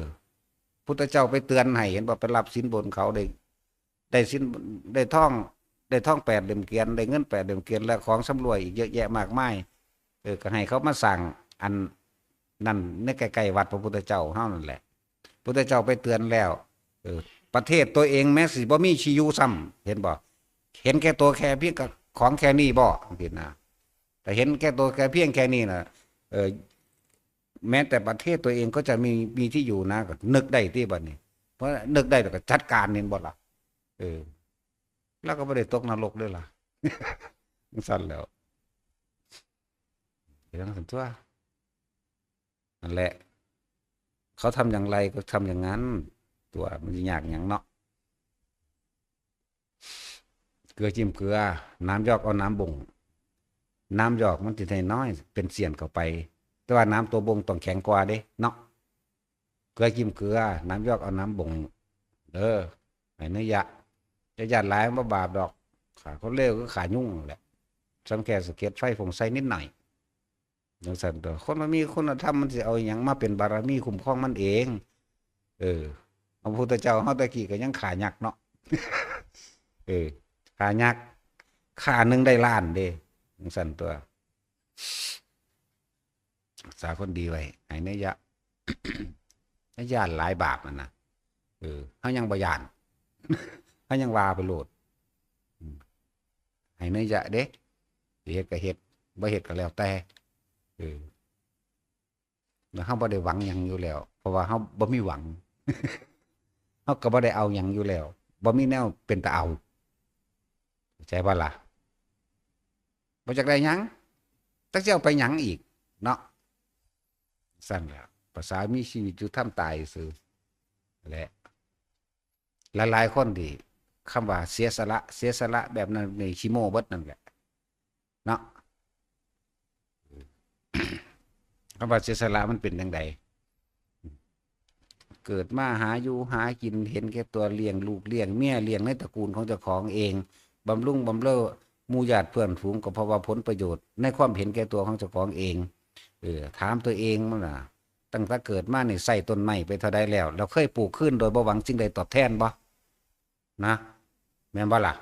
พุทธเจ้าไปเตือนให้ เห็นบ่ ไปรับสินบนเขา ได้ ได้สิน ได้ทอง ได้ทองแปดเหลี่ยมเกวียน ได้เงินแปดเหลี่ยมเกวียน และของสำรวยอีกเยอะแยะมากมาย เออ ก็ให้เขามาสร้างอันนั่นในใกล้ๆ วัดพระพุทธเจ้าเฮานั่นแหละ พุทธเจ้าไปเตือนแล้ว เออ ประเทศตัวเองแม้สิบ่มีชีอยู่ซ้ำ เห็นบ่ เห็นแก่ตัวแค่เพียงกับของแค่นี้บ่ จั่งซี้นะ แต่เห็นแก่ตัวแค่เพียงแค่นี้น่ะ เออ แม้แต่ประเทศตัวเองก็จะมี มีที่อยู่นะ ก็นึกได้ติบัดนี้ เพราะนึกได้แล้วก็จัดการ เห็นบ่ล่ะ เออ แล้วก็บ่ได้ตกนรกเด้อล่ะ จั่งซั้นแหล้ว เป็นจั่งซั้นตั๊ว นั่นแหละ เขาทำอย่างไรก็ทำอย่างนั้น ตั๊ว มันสิยากหยังเนาะ เกลือจิ้มเกลือ น้ำยอกเอาน้ำบ่ง น้ำยอกมันสิได้น้อย เป็นเสี้ยนเข้าไป แต่ว่าน้ำตัวบ่งต้องแข็งกว่าเด้เนาะ เกลือจิ้มเกลือ น้ำยอกเอาน้ำบ่ง เออ ให้นัยยะ จะย้านหลายมันบ่บาปดอก ฆ่าคนเลวคือฆ่ายุงนั่นแหละ สำแค่สะเก็ดไฟฝงใส่นิดหน่อย จั่งซั้นตั๊ว คนมันมีคุณธรรมมันสิเอาอิหยังมาเป็นบารมีคุ้มครองมันเอง เออ พระพุทธเจ้าเฮาแต่กี้ก็ยังฆ่ายักษ์เนาะ เออ ฆ่ายักษ์ ฆ่าหนึ่งได้ล้านเด้ จั่งซั้นตั๊ว รักษาคนดีไว้ ให้นัยยะ อย่าย้านหลายบาปนั่นนะ เออ เฮายังบ่ย้าน เฮายังว่าไปโลด อืม ให้นัยยะเด้ สิเฮ็ดก็เฮ็ด บ่เฮ็ดก็แล้วแต่ เออ แล้วเฮาบ่ได้หวังหยังอยู่แล้ว เพราะว่าเฮาบ่มีหวัง เฮาก็บ่ได้เอาหยังอยู่แล้ว บ่มีแนวเป็นตาเอา เข้าใจบ่ล่ะ บ่อยากได้หยัง จักสิเอาไปหยังอีก เนาะ ซั้นแหละ ภาษามีชีวิตอยู่ ทำตายซื่อ และ หลายๆ คนที่ คำว่าเสียสละ เสียสละแบบนั้นนี่ขี้โม้เบิดนั่นแหละ เนาะ คำว่าเสียสละมันเป็นจั่งใด เกิดมาหาอยู่หากิน เห็นแก่ตัว เลี้ยงลูกเลี้ยงเมีย เลี้ยงในตระกูลของเจ้าของเอง บำรุงบำเรอหมู่ญาติเพื่อนฝูง ก็เพราะว่าผลประโยชน์ในความเห็นแก่ตัวของเจ้าของเอง เออ ถามตัวเองมันน่ะ ตั้งแต่เกิดมานี่ใส่ต้นไม้ไปเท่าใดแล้ว แล้วเคยปลูกคืนโดยบ่หวังสิ่งใดตอบแทนบ่ นะ แม่นบ่ล่ะ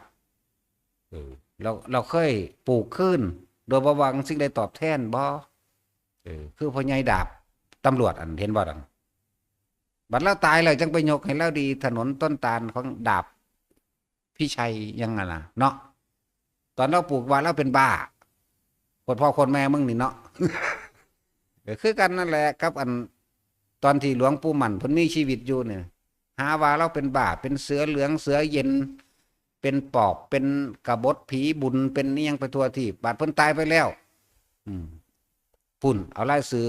เออ เรา เราเคยปลูกคืนโดยบ่หวังสิ่งใดตอบแทนบ่ เออ คือพ่อใหญ่ดาบตำรวจอัน เห็นบ่ดัง บัดลาวตายแล้วจั่งไปยกให้ลาวดี ถนนต้นตาลของดาบพิชัยหยังนั่นน่ะเนาะ ตอนลาวปลูกว่าลาวเป็นบ้า โคตรพ่อโคตรแม่มึงนี่เนาะ ก็คือกันนั่นแหละกับอัน ตอนที่หลวงปู่หมั่นเพิ่นมีชีวิตอยู่เนี่ย หาว่าลาวเป็นบ้า เป็นเสือเหลืองเสือเย็น เป็นปอบ เป็นกบฏผีบุญ เป็นอิหยังไปทั่วทีป บาดเพิ่นตายไปแล้ว อืม พุ่น เอารายชื่อ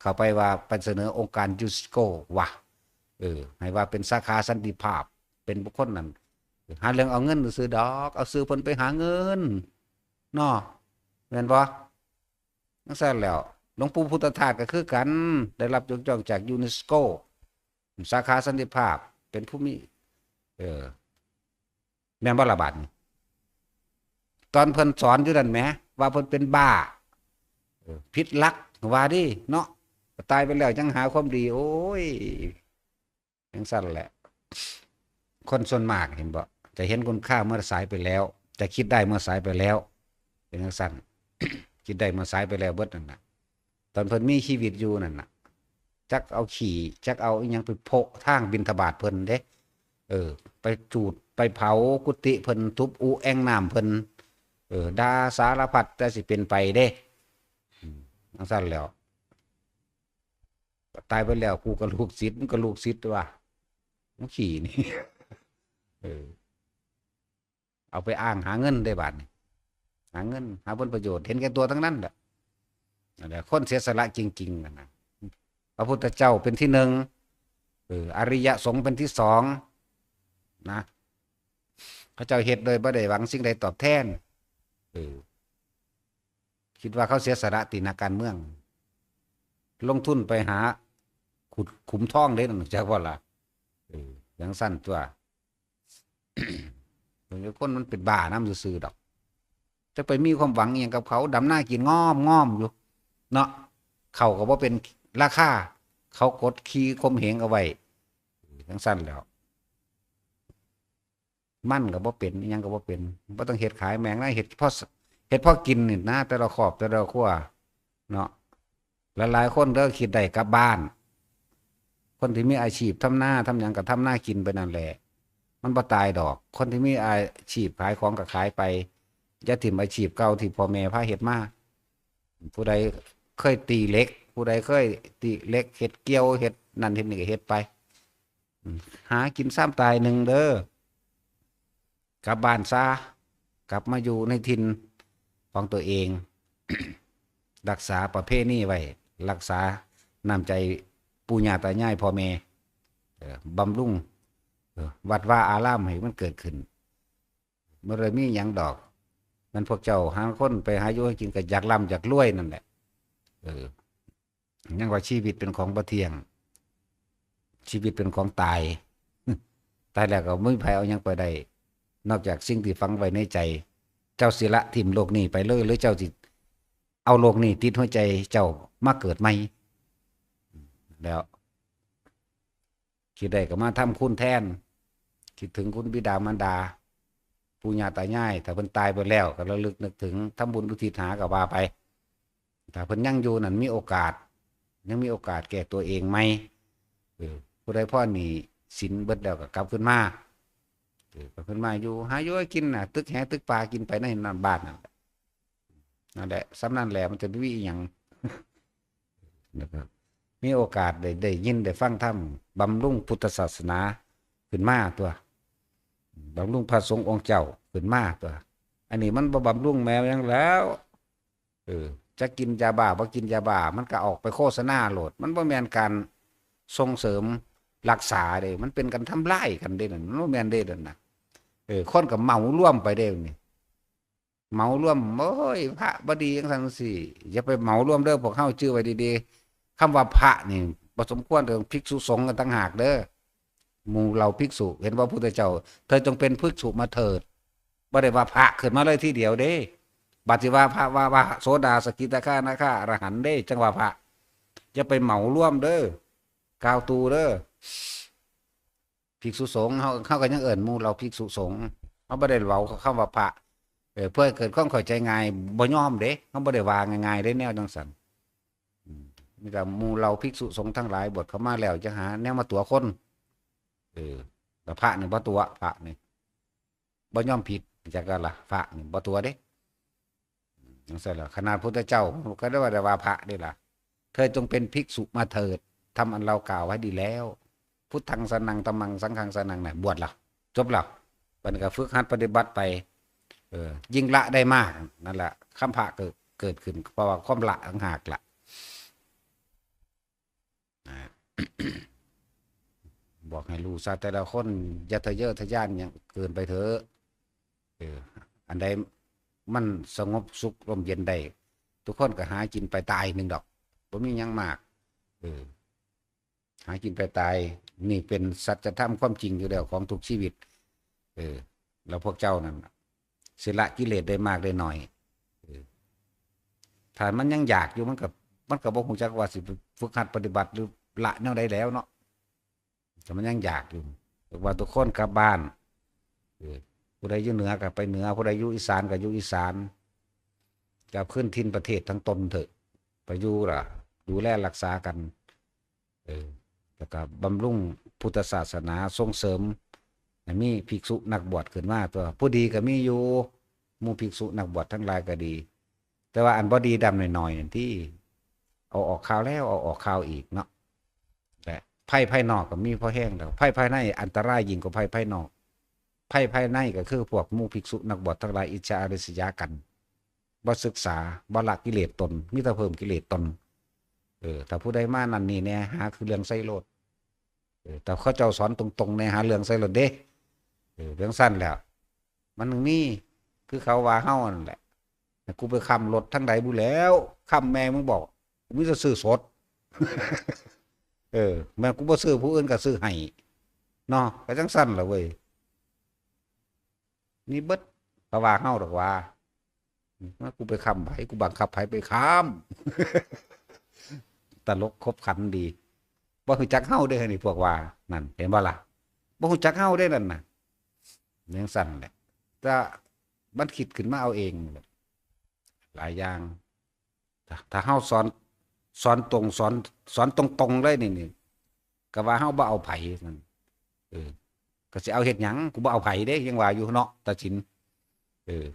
เข้าไปว่าไปเสนอองค์การยูเนสโกว่ะ เออ ให้ว่าเป็นสาขาสันติภาพ เป็นบุคคลนั้น หาเรื่องเอาเงินซื่อดอก เอาชื่อเพิ่นไปหาเงิน เนาะ แม่นบ่ จั่งซั้นแล้ว หลวงปู่พุทธทาสก็คือกัน ได้รับยกย่องจากยูเนสโก สาขาสันติภาพ เป็นผู้มี เออ แม่นบ่ล่ะบาดนี้ ตอนเพิ่นสอนอยู่นั่นแหม ว่าเพิ่นเป็นบ้า เออ ผิดหลัก ว่าเด้เนาะ ตายไปแล้วยังหาความดี โอ้ย จั่งซั้นแหละ คนส่วนมากเห็นบ่ จะเห็นคุณค่าเมื่อสายไปแล้ว จะคิดได้เมื่อสายไปแล้ว เป็นจั่งซั้น คิดได้เมื่อสายไปแล้วเบิดนั่นน่ะ ตอนเพิ่นมีชีวิตอยู่นั่นน่ะ จักเอาขี้ จักเอาอิหยังไปโพะทางบิณฑบาตเพิ่นเด้ เออ ไปจูด ไปเผากุฏิเพิ่น ทุบอุแอ่งน้ำเพิ่น เออ ด่าสารพัดแต่สิเป็นไปเด้ อืม จั่งซั้นแล้ว ตายไปแล้ว กูก็ลูกศิษย์ มึงก็ลูกศิษย์ว่ะ มึงขี้นี่ เออ เอาไปอ้างหาเงินได้บาดนี่ หาเงิน หาผลประโยชน์ เห็นแก่ตัวทั้งนั้นแหละ นั่นแหละ คนเสียสละจริงๆ นั่นนะ พระพุทธเจ้าเป็นที่หนึ่ง เออ อริยสงฆ์เป็นที่สอง นะ เขาเจ้าเฮ็ดโดยบ่ได้หวังสิ่งใดตอบแทน เออ คิดว่าเขาเสียสละติ นักการเมือง ลงทุนไปหาขุดขุมทองเด้ นั่นจักว่าล่ะ เออ จั่งซั้นตั๊ว คนมันเป็นบ้านำซื่อๆ ดอก จักไปมีความหวังอิหยังกับเขา ดำนากินง่อมๆ อยู่ เนาะ ข้าวก็บ่เป็นราคา เขากดขี่ข่มเหงเอาไว้ จั่งซั้นแล้ว มันก็บ่เป็น อิหยังก็บ่เป็น บ่ต้องเฮ็ดขายแม่งนะ เฮ็ดพอ เฮ็ดพอกินนี่นะ แต่ละครอบ แต่ละครัว เนาะ หลายๆ คนเด้อ คิดได้กลับบ้าน คนที่มีอาชีพทำนา ทำหยังก็ทำนากินไปนั่นแหละ มันบ่ตายดอก คนที่มีอาชีพขายของก็ขายไป อย่าถิ่มอาชีพเก่าที่พ่อแม่พาเฮ็ดมา ผู้ใดเคยตีเหล็ก ผู้ใดเคยตีเหล็ก เฮ็ดเกี่ยว เฮ็ดนั่นเฮ็ดนี่ก็เฮ็ดไป อืม หากินซ้ำตายหนึ่งเด้อ กลับบ้านซะ กลับมาอยู่ในถิ่นของตัวเอง รักษาประเพณีไว้ รักษาน้ำใจปู่ย่าตายายพ่อแม่ เออ บำรุง เออ วัดวาอารามให้มันเกิดขึ้น บ่ได้มีหยังดอก มันพวกเจ้าหาคนไปหาอยู่หากินก็อยากร่ำอยากรวยนั่นแหละ เออ ยังว่าชีวิตเป็นของบ่เที่ยง ชีวิตเป็นของตาย ตายแล้วก็บ่มีไผเอาหยังไปได้ นอกจากสิ่งที่ฝังไว้ในใจ เจ้าสิละถิ่มโลกนี้ไปเลย หรือเจ้าสิเอาโลกนี้ติดหัวใจเจ้ามาเกิดใหม่ แล้ว คิดได้ก็มาทำคุณแทน คิดถึงคุณบิดามารดา ปู่ย่าตายาย ถ้าเพิ่นตายไปแล้วก็ระลึกนึกถึง ทำบุญอุทิศหาก็ว่าไป ถ้าเพิ่นยังอยู่นั่นมีโอกาส ยังมีโอกาสแก้ตัวเองใหม่ เออ ผู้ใดพ้อหนี้สินเบิดแล้วก็กลับขึ้นมา เออ กลับขึ้นมาอยู่ หาอยู่หากินน่ะ ตึกแหตึกปากินไปในนั้นบ้านนั่นแหละ นั่นแหละ ส่ำนั้นแหละ มันจะบ่มีอิหยัง นะครับ มีโอกาสได้ ได้ยินได้ฟังธรรม บำรุงพุทธศาสนาขึ้นมาตั๊ว บำรุงพระสงฆ์องค์เจ้าขึ้นมาตั๊ว อันนี้มันบ่บำรุงแม้หยังแล้ว เออ จะกินยาบ้าบ่กินยาบ้า มันก็ออกไปโฆษณาโลด มันบ่แม่นการส่งเสริมรักษาเด้ มันเป็นการทำลายกันเด้นั่น มันบ่แม่นเด้นั่นน่ะ เออ คนก็เหมารวมไปเด้นี่ เหมารวม โอ้ย พระบ่ดีจั่งซั้นจั่งซี้ อย่าไปเหมารวมเด้อ พวกเฮาจื่อไว้ดีๆ คำว่าพระนี่บ่สมควร เรื่องภิกษุสงฆ์กันต่างหากเด้อ หมู่เหล่าภิกษุ เห็นว่าพุทธเจ้า เธอจงเป็นภิกษุมาเถิด บ่ได้ว่าพระขึ้นมาเลยทีเดียวเด้ บัดสิว่าพระว่า ว่าโสดา สกิทาคานาคาอรหันต์เด้ จั่งว่าพระ อย่าไปเหมารวมเด้อ กล่าวตู่เด้อ ภิกษุสงฆ์ เฮา เฮาก็ยังเอิ้นหมู่เหล่าภิกษุสงฆ์ เฮาบ่ได้เว้าคำว่าพระ เออ เพื่อให้เกิดความเข้าใจง่าย บ่ยอมเด้ เฮาบ่ได้ว่าง่ายๆเด้ แนวจั่งซั้น อืม นี่ก็หมู่เหล่าภิกษุสงฆ์ทั้งหลาย บวชเข้ามาแล้ว จะหาแนวมาตั๋วคน เออ แต่พระนี่บ่ตั๋ว พระนี่บ่ยอมผิด จักก็ล่ะ พระนี่บ่ตั๋วเด้ จั่งซั้นล่ะ ขนาดพุทธเจ้าก็ได้ว่า ได้ว่าพระนี่ล่ะ เธอจงเป็นภิกษุมาเถิด ธรรมอันเรากล่าวไว้ดีแล้ว พุทธังสรณัง ธัมมังสังฆังสรณัง น่ะ บวชละ จบละ มันก็ฝึกหัดปฏิบัติไป เออ ยิ่งละได้มาก นั่นแหละ คัมภะเกิด เกิดขึ้น เพราะว่าความละต่างหากละ นะ บอกให้รู้ซะ แต่ละคนอย่าทะเยอทะยานหยังเกินไปเถอะ เออ อันใดมันสงบสุขร่มเย็นได้ ทุกคนก็หากินไปตายหนึ่งดอก บ่มีหยังมาก เออ หากินไปตาย นี่เป็นสัจธรรมความจริงอยู่แล้วของทุกชีวิต เออ แล้วพวกเจ้านั่นน่ะ สิละกิเลสได้มากได้น้อย เออ ถ้ามันยังอยากอยู่ มันก็ มันก็บ่ฮู้จักว่าสิฝึกหัดปฏิบัติหรือละแนวใดแล้วเนาะ แต่มันยังอยากอยู่ บอกว่าทุกคนกลับบ้าน เออ ผู้ใดอยู่เหนือก็ไปเหนือ ผู้ใดอยู่อีสานก็อยู่อีสาน กลับคืนถิ่นประเทศทั้งตนเถอะ ไปอยู่ล่ะ ดูแลรักษากัน เออ แล้วก็บำรุงพุทธศาสนา ส่งเสริมให้มีภิกษุนักบวชขึ้นมาตัว ผู้ดีก็มีอยู่ หมู่ภิกษุนักบวชทั้งหลายก็ดี แต่ว่าอันบ่ดีดำหน่อยๆนั่นที่ เอาออกข่าวแล้วเอาออกข่าวอีกเนาะ และภัยภายนอกก็มีพอแฮงแล้ว ภัยภายในอันตรายยิ่งกว่าภัยภายนอก ภัยภายในก็คือพวกหมู่ภิกษุนักบวชทั้งหลายอิจฉาริษยากัน บ่ศึกษา บ่ละกิเลสตน มีแต่เพิ่มกิเลสตน เออ ถ้าผู้ใดมานั่นนี่แน่ หาคือเรื่องใส่โลด เออ ถ้าเขาเจ้าสอนตรงๆแน่ หาเรื่องใส่โลดเด้ เออ เรื่องสั้นแล้ว มันถึงมี คือเขาว่าเฮานั่นแหละ กูไปค้ำรถทางใดบุแล้ว ค้ำแม่มึงบอก กูมีแต่ซื้อสด เออ แม่นกูบ่ซื้อผู้อื่นก็ซื้อให้ เนาะ ก็จังซั่นล่ะเว้ย นี่เบิด เขาว่าเฮาดอกว่า ว่ากูไปค้ำไผ กูบังคับไผไปค้ำ ตลกขบขันดี บ่ฮู้จักเฮาเด้อนี่พวกว่า นั่น เห็นบ่ล่ะ บ่ฮู้จักเฮาเด้อนั่นน่ะ จังซั่นแหละ แต่มันคิดขึ้นมาเอาเอง หลายอย่าง ถ้า ถ้าเฮาสอน สอนตรง สอน สอนตรงๆเลยนี่ นี่ ก็ว่าเฮาบ่เอาไผนั่น เออ ก็สิเอาเฮ็ดหยัง กูบ่เอาไผเด้ ยังว่าอยู่เนาะ ตาสิน เออ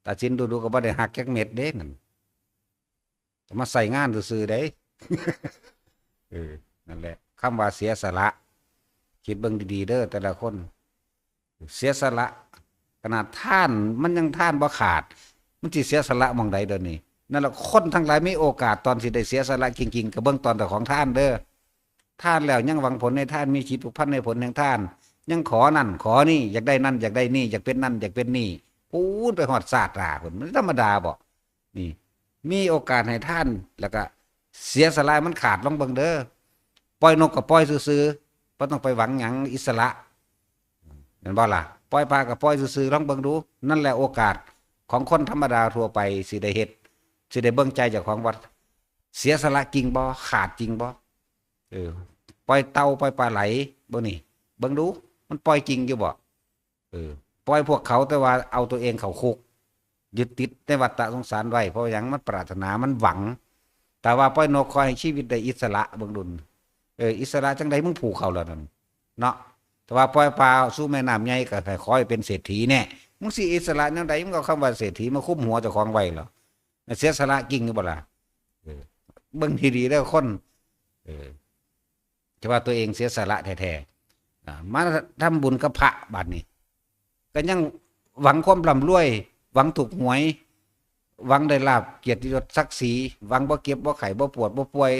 ตาสินดูๆก็บ่ได้ฮักจักเม็ดเด้นั่น ก็มาใส่งานซื่อๆเด้ เออ นั่นแหละ คำว่าเสียสละ คิดเบิ่งดีๆเด้อแต่ละคน เสียสละ ขนาดทานมันยังทานบ่ขาด มันสิเสียสละหม่องใดเดี๋ยวนี้ นั่นแหละ คนทั้งหลายมีโอกาสตอนสิได้เสียสละจริงๆ ก็เบิ่งตอนเจ้าของทานเด้อ ทานแล้วยังหวังผลในทาน มีจิตผูกพันในผลแห่งทาน ยังขอนั่นขอนี่ อยากได้นั่นอยากได้นี่ อยากเป็นนั่นอยากเป็นนี่ พูนไปฮอดชาติหน้าพุ้น มันธรรมดาบ่ นี่ มีโอกาสให้ทาน แล้วก็เสียสละมันขาด ลองเบิ่งเด้อ ปล่อยนกก็ปล่อยซื่อๆ บ่ต้องไปหวังหยัง อิสระ แม่นบ่ล่ะ ปล่อยปลาก็ปล่อยซื่อๆ ลองเบิ่งดู นั่นแหละโอกาสของคนธรรมดาทั่วไป สิได้เฮ็ด สิได้เบิ่งใจเจ้าของว่า เสียสละจริงบ่ ขาดจริงบ่ เออ ปล่อยเต่าปล่อยปลาไหลบ่นี่ เบิ่งดู มันปล่อยจริงอยู่บ่ เออ ปล่อยพวกเขาแต่ว่าเอาตัวเองเข้าคุก ยึดติดในวัฏฏะสงสารไว้ เพราะหยัง มันปรารถนา มันหวัง แต่ว่าปล่อยนกขอให้ชีวิตได้อิสระ เบิ่งดู เออ อิสระจังใด มึงผูกเขาแล้วนั่น เนาะ แต่ว่าปล่อยปลาสู่แม่น้ำใหญ่ก็ให้ขอให้เป็นเศรษฐีแน่ มึงสิอิสระแนวใด มึงเอาคำว่าเศรษฐีมาคุมหัวเจ้าของไว้เหรอ เสียสละจริงหรือบ่ล่ะ เออ เบิ่งดีๆเด้อคน เออ แต่ว่าตัวเองเสียสละแท้ๆ อ่า มาทำบุญกับพระบัดนี้ ก็ยังหวังความร่ำรวย หวังถูกหวย หวังได้ลาภเกียรติยศศักดิ์ศรี หวังบ่เจ็บบ่ไข้ บ่ปวดบ่ป่วย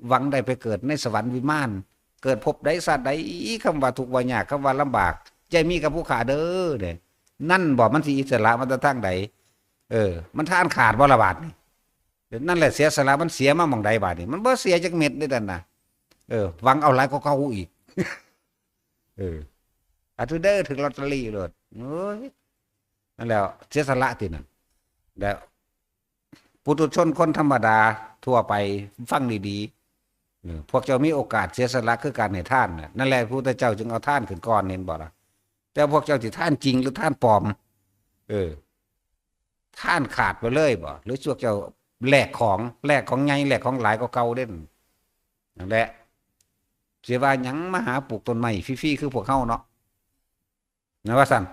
หวังได้ไปเกิดในสวรรค์วิมาน เกิดภพใดชาติใด คำว่าทุกข์ว่ายาก คำว่าลำบาก อย่ามีกับผู้ข้าเด้อเนี่ย นั่นบ่ มันสิอิสระมาแต่ทางใด เออ มันทานขาดบ่ละบาดนี่ นั่นแหละ เสียสละมันเสียมาหม่องใดบาดนี่ มันบ่เสียจักเม็ดเด้นั่นน่ะ เออ หวังเอาหลายกว่าเก่าอีก เออ อาทุเด้อ ถือลอตเตอรี่โลด โอ้ย นั่นแหละ เสียสละที่นั่น แล้วปุถุชนคนธรรมดาทั่วไปฟังดีๆ เออ พวกเจ้ามีโอกาสเสียสละคือการให้ทานน่ะ นั่นแหละพระพุทธเจ้าจึงเอาทานขึ้นก่อน เห็นบ่ล่ะ แต่พวกเจ้าสิทานจริงหรือทานปลอม เออ ทานขาดไปเลยบ่ หรือพวกเจ้าแลกของ แลกของใหญ่ แลกของหลายกว่าเก่าเด้น นั่นแหละ สิว่าหยังมาหาปลูกต้นไม้ฟรีๆ คือพวกเฮาเนาะ นะว่าซั่น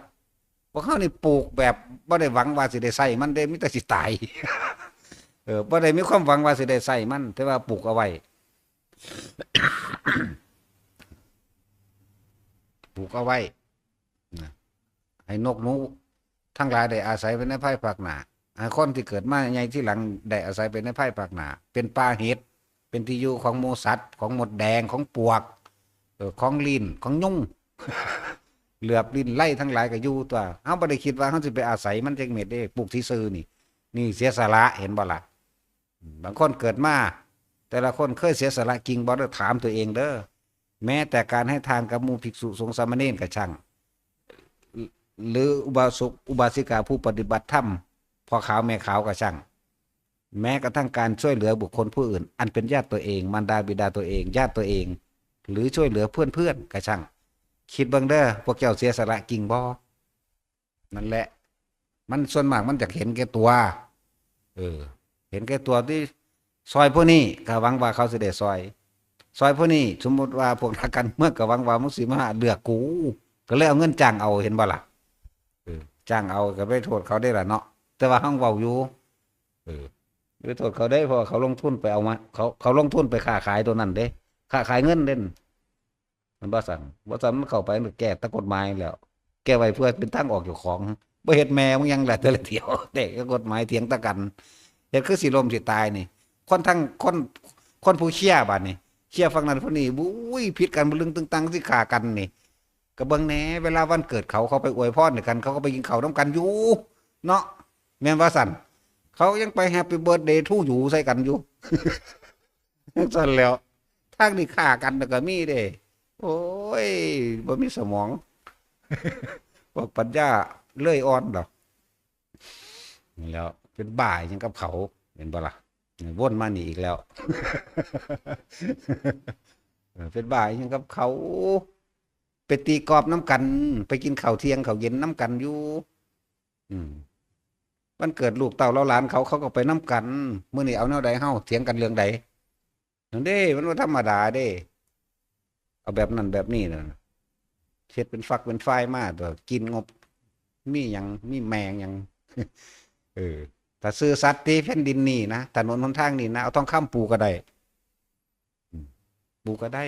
พวกเฮานี่ปลูกแบบบ่ได้หวังว่าสิได้ใช้มันเด้ มีแต่สิตาย เออ บ่ได้มีความหวังว่าสิได้ใช้มัน แต่ว่าปลูกเอาไว้ ปลูกเอาไว้ นะ ให้นกหนูทั้งหลายได้อาศัยไปในภายภาคหน้า ให้คนที่เกิดมาใหญ่ทีหลังได้อาศัยไปในภายภาคหน้า เป็นป่าเห็ด เป็นที่อยู่ของหมูสัตว์ ของมดแดง ของปลวก เออ ของลิ้น ของยุง เหลือบลิ้นไล่ทั้งหลายก็อยู่ตัว เฮาบ่ได้คิดว่าเฮาสิไปอาศัยมันจักเม็ดเด้ ปลูกซื่อๆนี่ นี่เสียสละ เห็นบ่ล่ะ อืม บางคนเกิดมา แต่ละคนเคยเสียสละจริงบ่ เด้อ ถามตัวเองเด้อ แม้แต่การให้ทานกับหมู่ภิกษุสงฆ์สามเณรก็ช่าง หรืออุบาสกอุบาสิกาผู้ปฏิบัติธรรม พ่อขาวแม่ขาวก็ช่าง แม้กระทั่งการช่วยเหลือบุคคลผู้อื่น อันเป็นญาติตัวเอง มารดาบิดาตัวเอง ญาติตัวเอง หรือช่วยเหลือเพื่อนๆก็ช่าง คิดเบิ่งเด้อ พวกเจ้าเสียสละจริงบ่ นั่นแหละ มันส่วนมากมันอยากเห็นแก่ตัว เออ เห็นแก่ตัวที่ซอยผู้นี้ก็หวังว่าเขาสิได้ซอย ซอยผู้นี้ สมมุติว่าพวกนักการเมืองก็หวังว่ามึงสิมาเลือกกู ก็เลยเอาเงินจ้างเอา เห็นบ่ล่ะ เออ จ้างเอาก็ไปโทษเขาได้ล่ะเนาะ แต่ว่าเฮาเว้าอยู่ เออ ไปโทษเขาได้ เพราะว่าเขาลงทุนไปเอามา เขา เขาลงทุนไปค้าขายตัวนั้นเด้ ค้าขายเงินเด่น มันบ่สั่น บ่สั่นมันเข้าไปมันแก้แต่กฎหมายแล้ว แก้ไว้เพื่อเป็นทางออกเจ้าของ บ่เฮ็ดแม่มึงหยังล่ะ แต่ละเที่ยว แต่ก็กฎหมายเถียงตะกัน เฮ็ดคือสิล้มสิตายนี่ คนทั้ง คน คนผู้เชียร์บัดนี้ เชียร์ฝั่งนั้นฝั่งนี้ บุ้ย ผิดกันบ่ลึงตึงตังสิฆ่ากันนี่ ก็เบิ่งแหน่ เวลาวันเกิดเขา เขาไปอวยพรให้กัน เขาก็ไปกินข้าวนำกันอยู่ เนาะ แม่นบ่สั่น เขายังไป Happy Birthday to you ใส่กันอยู่ สั่นแล้ว ทางนี้ฆ่ากันน่ะก็มีเด้ โอ้ย บ่มีสมอง พวกปัญญาเลยอ่อนดอก นี่แหล้ว เป็นบ้าหยังกับเขา เห็นบ่ล่ะ วนมานี่อีกแล้ว เออ เป็นบ้าหยังกับเขา ไปตีกอล์ฟนำกัน ไปกินข้าวเที่ยงข้าวเย็นนำกันอยู่ อืม วันเกิดลูกเต้าเหล่าหลานเขา เขาก็ไปนำกัน มื้อนี้เอาแนวใดเฮา เถียงกันเรื่องใด นั่นเด้ มันบ่ธรรมดาเด้ เอาแบบนั้นแบบนี้น่ะ เฮ็ดเป็นฝักเป็นฝ่ายมา ตัวกินงบ มีหยัง มีแมงหยัง เออ ถ้าซื่อสัตย์ติแผ่นดินนี่นะ ถนนหนทางนี่นะ เอาทองคำปูก็ได้ อืม ปูก็ได้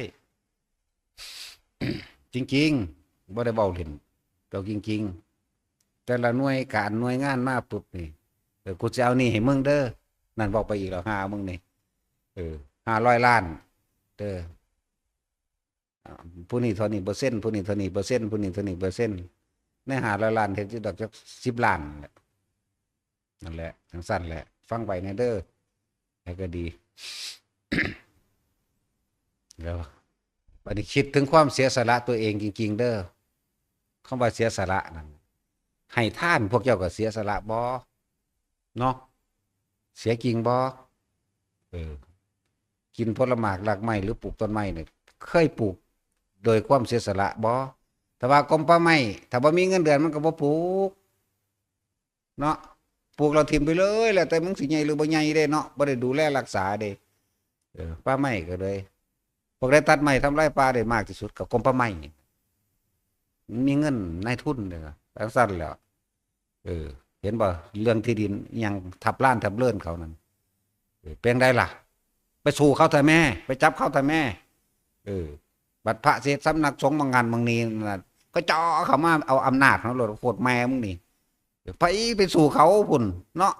จริงๆ บ่ได้เว้าเล่น เว้าจริงๆ แต่ละหน่วยการหน่วยงานมาปุ๊บนี่ เออ กูจะเอานี่ให้มึงเด้อ นั่นเว้าไปอีกแล้ว หามึงนี่ เออ ห้าร้อยล้าน เด้อ อ่า ผู้นี้เท่านี้เปอร์เซ็นต์ ผู้นี้เท่านี้เปอร์เซ็นต์ ผู้นี้เท่านี้เปอร์เซ็นต์ ในห้าร้อยล้าน เฮ็ดอยู่ดอกจักสิบล้านนั่นแหละ นั่นแหละ จังซั่นแหละ ฟังไว้แหน่เด้อ แล้วก็ดี แล้วบัดนี้คิดถึงความเสียสละตัวเองจริงๆ เด้อ คำว่าเสียสละนั่น ให้ทานพวกเจ้าก็เสียสละบ่ เนาะ เสียจริงบ่ เออ กินผลหมากรากไม้หรือปลูกต้นไม้เนี่ย เคยปลูกโดยความเสียสละบ่ แต่ว่ากรมป่าไม้ ถ้าบ่มีเงินเดือนมันก็บ่ปลูก เนาะ ปลูกแล้วถิ่มไปเลย แล้วแต่มึงสิใหญ่หรือบ่ใหญ่เด้เนาะ บ่ได้ดูแลรักษาเด้ เออ ป่าไม้ก็เลย พวกได้ตัดไม้ทำลายป่าได้มากที่สุดก็กรมป่าไม้ มันมีเงินนายทุนเด้อ จังซั่นแหล้ว เออ เห็นบ่ เรื่องที่ดินอิหยังทับลานทับเลินเขานั่น เออ เป็นไดล่ะ ไปสู้เขาเถอะแม่ ไปจับเขาเถอะแม่ เออ บัดพระเสดสำนักสงฆ์บางงานบางนี้นั่นน่ะ ก็เจาะเขามาเอาอำนาจเขาโลด โคตรแม่มึงนี่ เออ ไป ไปสู้เขาพุ้นเนาะ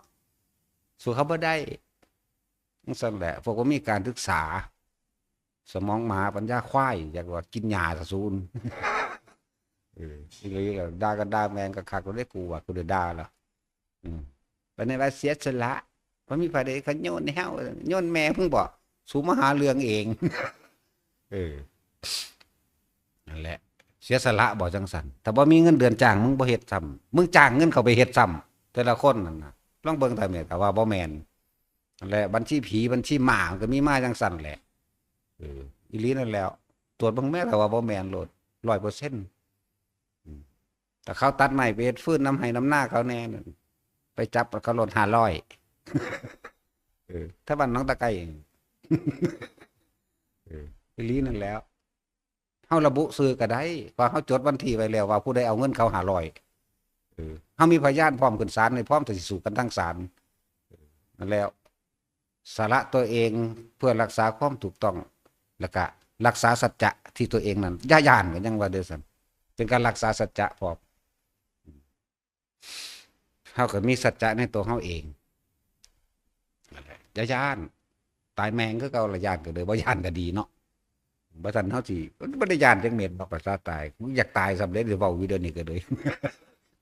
สู้เขาบ่ได้ จังซั่นแหละ พวกบ่มีการศึกษา สมองหมาปัญญาควาย อยากว่ากินหญ้าซะสูน เออ อีหลีแหละ ด่ากันด่าแม่งก็คักแล้วเด้ กูว่ากูได้ด่าแล้ว อืม ปานนี้ว่าเสียสละ บ่มีไผใดเขาโยนให้เฮา โยนแม่มึงบ่ สูมาหาเรื่องเอง เออ นั่นแหละ เสียสละบ่จังซั่น ถ้าบ่มีเงินเดือนจ้าง มึงบ่เฮ็ดซ้ำ มึงจ้างเงินเขาไปเฮ็ดซ้ำ แต่ละคนนั่นน่ะ ลองเบิ่งตามเนี่ย ก็ว่าบ่แม่น นั่นแหละ บัญชีผี บัญชีหมา มันก็มีมาจังซั่นแหละ เออ อีหลีนั่นแหล้ว ตรวจเบิ่งแม่นแล้วว่าบ่แม่นโลด ร้อยเปอร์เซ็นต์ อืม ถ้าเขาตัดไม้ไปเฮ็ดฟืนนำไฮ่นำนาเขาแน่นั่น ไปจับเขาโลดห้าร้อย เออ ถ้าบ้านหนองตะไคร้ เออ อีหลีนั่นแหล้ว เฮาระบุชื่อก็ได้ เพราะเฮาจดวันที่ไว้แล้วว่าผู้ใดเอาเงินเขาห้าร้อย เออ เฮามีพยานพร้อมขึ้นศาล ในพร้อมที่สิสู้กันทั้งศาล เออ นั่นแหล้ว สละตัวเองเพื่อรักษาความถูกต้อง แล้วก็รักษาสัจจะที่ตัวเองนั้น อย่าย้าน ก็ยังว่าเด้อซั่น เป็นการรักษาสัจจะพร้อม เฮาก็มีสัจจะในตัวเฮาเอง นั่นแหละ อย่าย้าน ตายแม่งคือเก่าละ ย้านก็เลย บ่ย้านก็ดีเนาะ บ่ซั้นเฮาสิ บ่ได้ย้านจักเม็ดดอก ภาษาตาย มึงอยากตายซ้ำเด้ สิเว้าอยู่เดี๋ยวนี้ก็เลย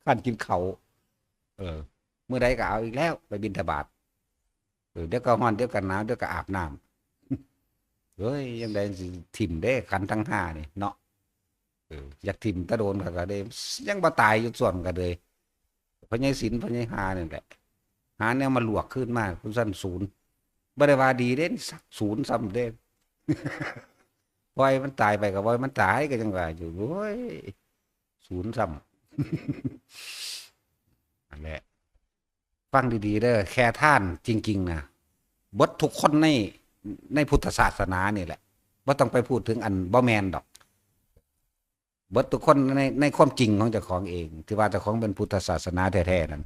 คันกินข้าว เออ มื้อใดก็เอาอีกแล้ว ไปบิณฑบาต เออ เดี๋ยวก็ร้อน เดี๋ยวก็หนาว เดี๋ยวก็อาบน้ำ เฮ้ย ยังไดสิถิ่มเด้ ขันธ์ทั้งห้านี่เนาะ เออ อยากถิ่มแต่โดน เขาก็เลย ยังบ่ตายอยู่ส่วนก็เลย พ่อใหญ่ศิลป์ พ่อใหญ่ฮานี่แหละ หาแนวมาลวกคืนมา ผู้ซั่นศูนย์ บ่ได้ว่าดีเด้ สักศูนย์ซ้ำเด้ ปล่อยมันตายไปก็ปล่อยมันตาย ก็ยังว่าอยู่ โอ้ย ศูนย์ซ้ำ นั่นแหละ ฟังดีๆเด้อ แค่ทานจริงๆนะ เบิดทุกคนใน ในพุทธศาสนานี่แหละ บ่ต้องไปพูดถึงอันบ่แม่นดอก เบิดทุกคนใน ในความจริงของเจ้าของเอง ที่ว่าเจ้าของเป็นพุทธศาสนาแท้ๆนั้น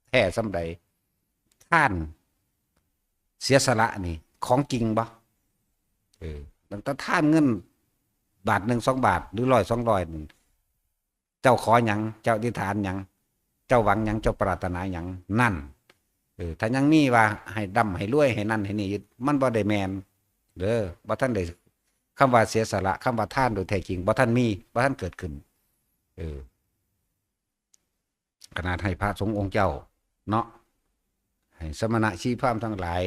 แท้ส่ำใด ทาน เสียสละนี่ ของจริงบ่ เออ ตั้งแต่ทานเงิน บาทหนึ่ง สองบาท หรือร้อย สองร้อยนี่ เจ้าขอหยัง เจ้าอธิษฐานหยัง เจ้าหวังหยัง เจ้าปรารถนาหยัง นั่น เออ ถ้ายังมีว่าให้ร่ำให้รวย ให้นั่นให้นี่อยู่ มันบ่ได้แม่นเด้อ บ่ทันได้ คำว่าเสียสละ คำว่าทานโดยแท้จริง บ่ทันมี บ่ทันเกิดขึ้น เออ ขนาดให้พระสงฆ์องค์เจ้าเนาะ ให้สมณะชีพราหมณ์ทั้งหลาย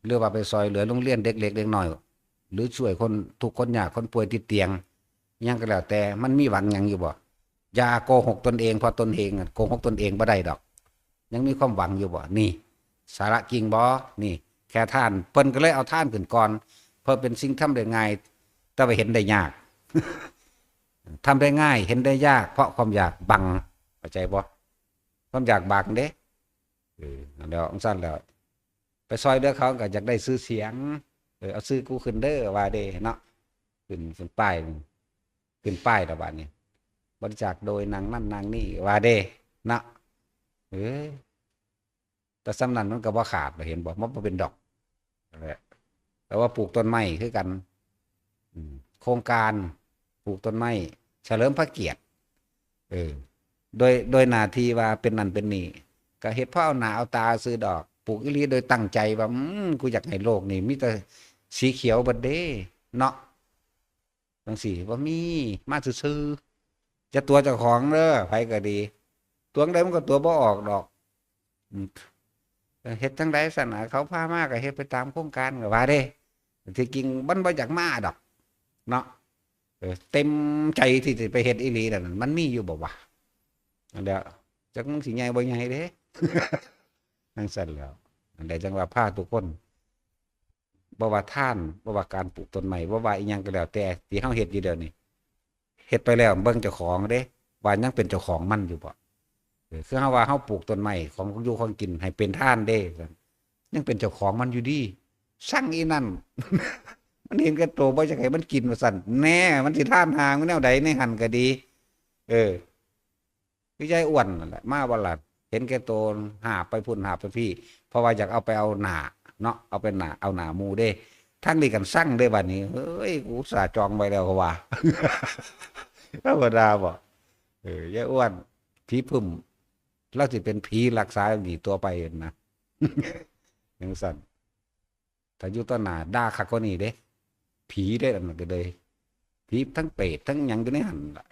หรือว่าไปซอยเหลือโรงเรียนเด็กเล็กเด็กน้อย หรือช่วยคนทุกข์คนยาก คนป่วยติดเตียง หยังก็แล้วแต่ มันมีหวังหยังอยู่บ่ อย่าโกหกตนเอง เพราะตนเองอะโกหกตนเองบ่ได้ดอก ยังมีความหวังอยู่บ่ นี่ สาระจริงบ่ นี่ แค่ทาน เพิ่นก็เลยเอาทานขึ้นก่อน เพราะเป็นสิ่งทำได้ง่าย แต่ว่าเห็นได้ยาก ทำได้ง่าย เห็นได้ยาก เพราะความอยากบัง เข้าใจบ่ ความอยากบังเด้ เออ แล้วจั่งซั้นแล้ว ไปซอยเหลือเขาก็อยากได้ชื่อเสียง เออ เอาชื่อกูขึ้นเด้อ ว่าเด้เนาะ ขึ้น ขึ้นป้าย ขึ้นป้ายแล้วบัดนี้ บริจาคโดยนางนั่นนางนี่ ว่าเด้เนาะ เอ้ย แต่ส่ำนั้นมันก็บ่ขาด เห็นบ่ มันบ่เป็นดอก นั่นแหละ แต่ว่าปลูกต้นไม้คือกัน อืม โครงการปลูกต้นไม้เฉลิมพระเกียรติ เออ โดย โดยหน้าที่ว่าเป็นนั่นเป็นนี่ ก็เฮ็ดเพราะเอาหน้าเอาตาซื่อดอก ปลูกอีหลีโดยตั้งใจว่า อืม กูอยากให้โลกนี่มีแต่สีเขียวเบิดเด้ เนาะ จั่งซี้ บ่มี มาซื่อๆ จะตั๋วเจ้าของเด้อ ไผก็ดี ตั๋วจั่งใดมันก็ตั๋วบ่ออกดอก อืม เฮ็ดจั่งใดซั่นน่ะ เขาพามาก็เฮ็ดไปตามโครงการ ก็ว่าเด้ ที่จริงมันบ่อยากมาดอก เนาะ เออ เต็มใจที่สิไปเฮ็ดอีหลีนั่น มันมีอยู่บ่วะ นั่นแหละ จักมึงสิใหญ่บ่ใหญ่เด้ จั่งซั้นแหล้ว นั่นแหละ จั่งว่าพาทุกคน บ่ว่าทาน บ่ว่าการปลูกต้นไม้ บ่ว่าอิหยังก็แล้วแต่ ที่เฮาเฮ็ดอยู่เดี๋ยวนี้ เฮ็ดไปแล้วเบิ่งเจ้าของเด้ ว่ายังเป็นเจ้าของมันอยู่บ่ เออ คือเฮาว่าเฮาปลูกต้นไม้ของอยู่ของกินให้เป็นทานเด้ ยังเป็นเจ้าของมันอยู่ดี สั่งอีนั่น มันเห็นแก่โต บ่อยากให้มันกินว่าซั่น แน่ มันสิทานหามึงแนวใดในหั่นก็ดี เออ คือยายอ้วนนั่นแหละ มาบ่ล่ะ เห็นแก่โต หาบไปพุ้น หาบไปพี้ เพราะว่าอยากเอาไปเอาหน้าเนาะ เอาไปหน้า เอาหน้าหมู่เด้ ทางนี้กันสั่งเด้บัดนี้ เฮ้ย กูอุตส่าห์จองไว้แล้ว เขาว่า ธรรมดาบ่ เออ ยายอ้วน ผีผึ้ม ลาวสิเป็นผีรักษาหนี้ต่อไปนะ จั่งซั้น ถ้าอยู่ต่อหน้าด่าคักกว่านี้เด้ ผีเด้ อันนั้นก็เลย ผีทั้งเปรตทั้งหยังอยู่ในหั่นล่ะ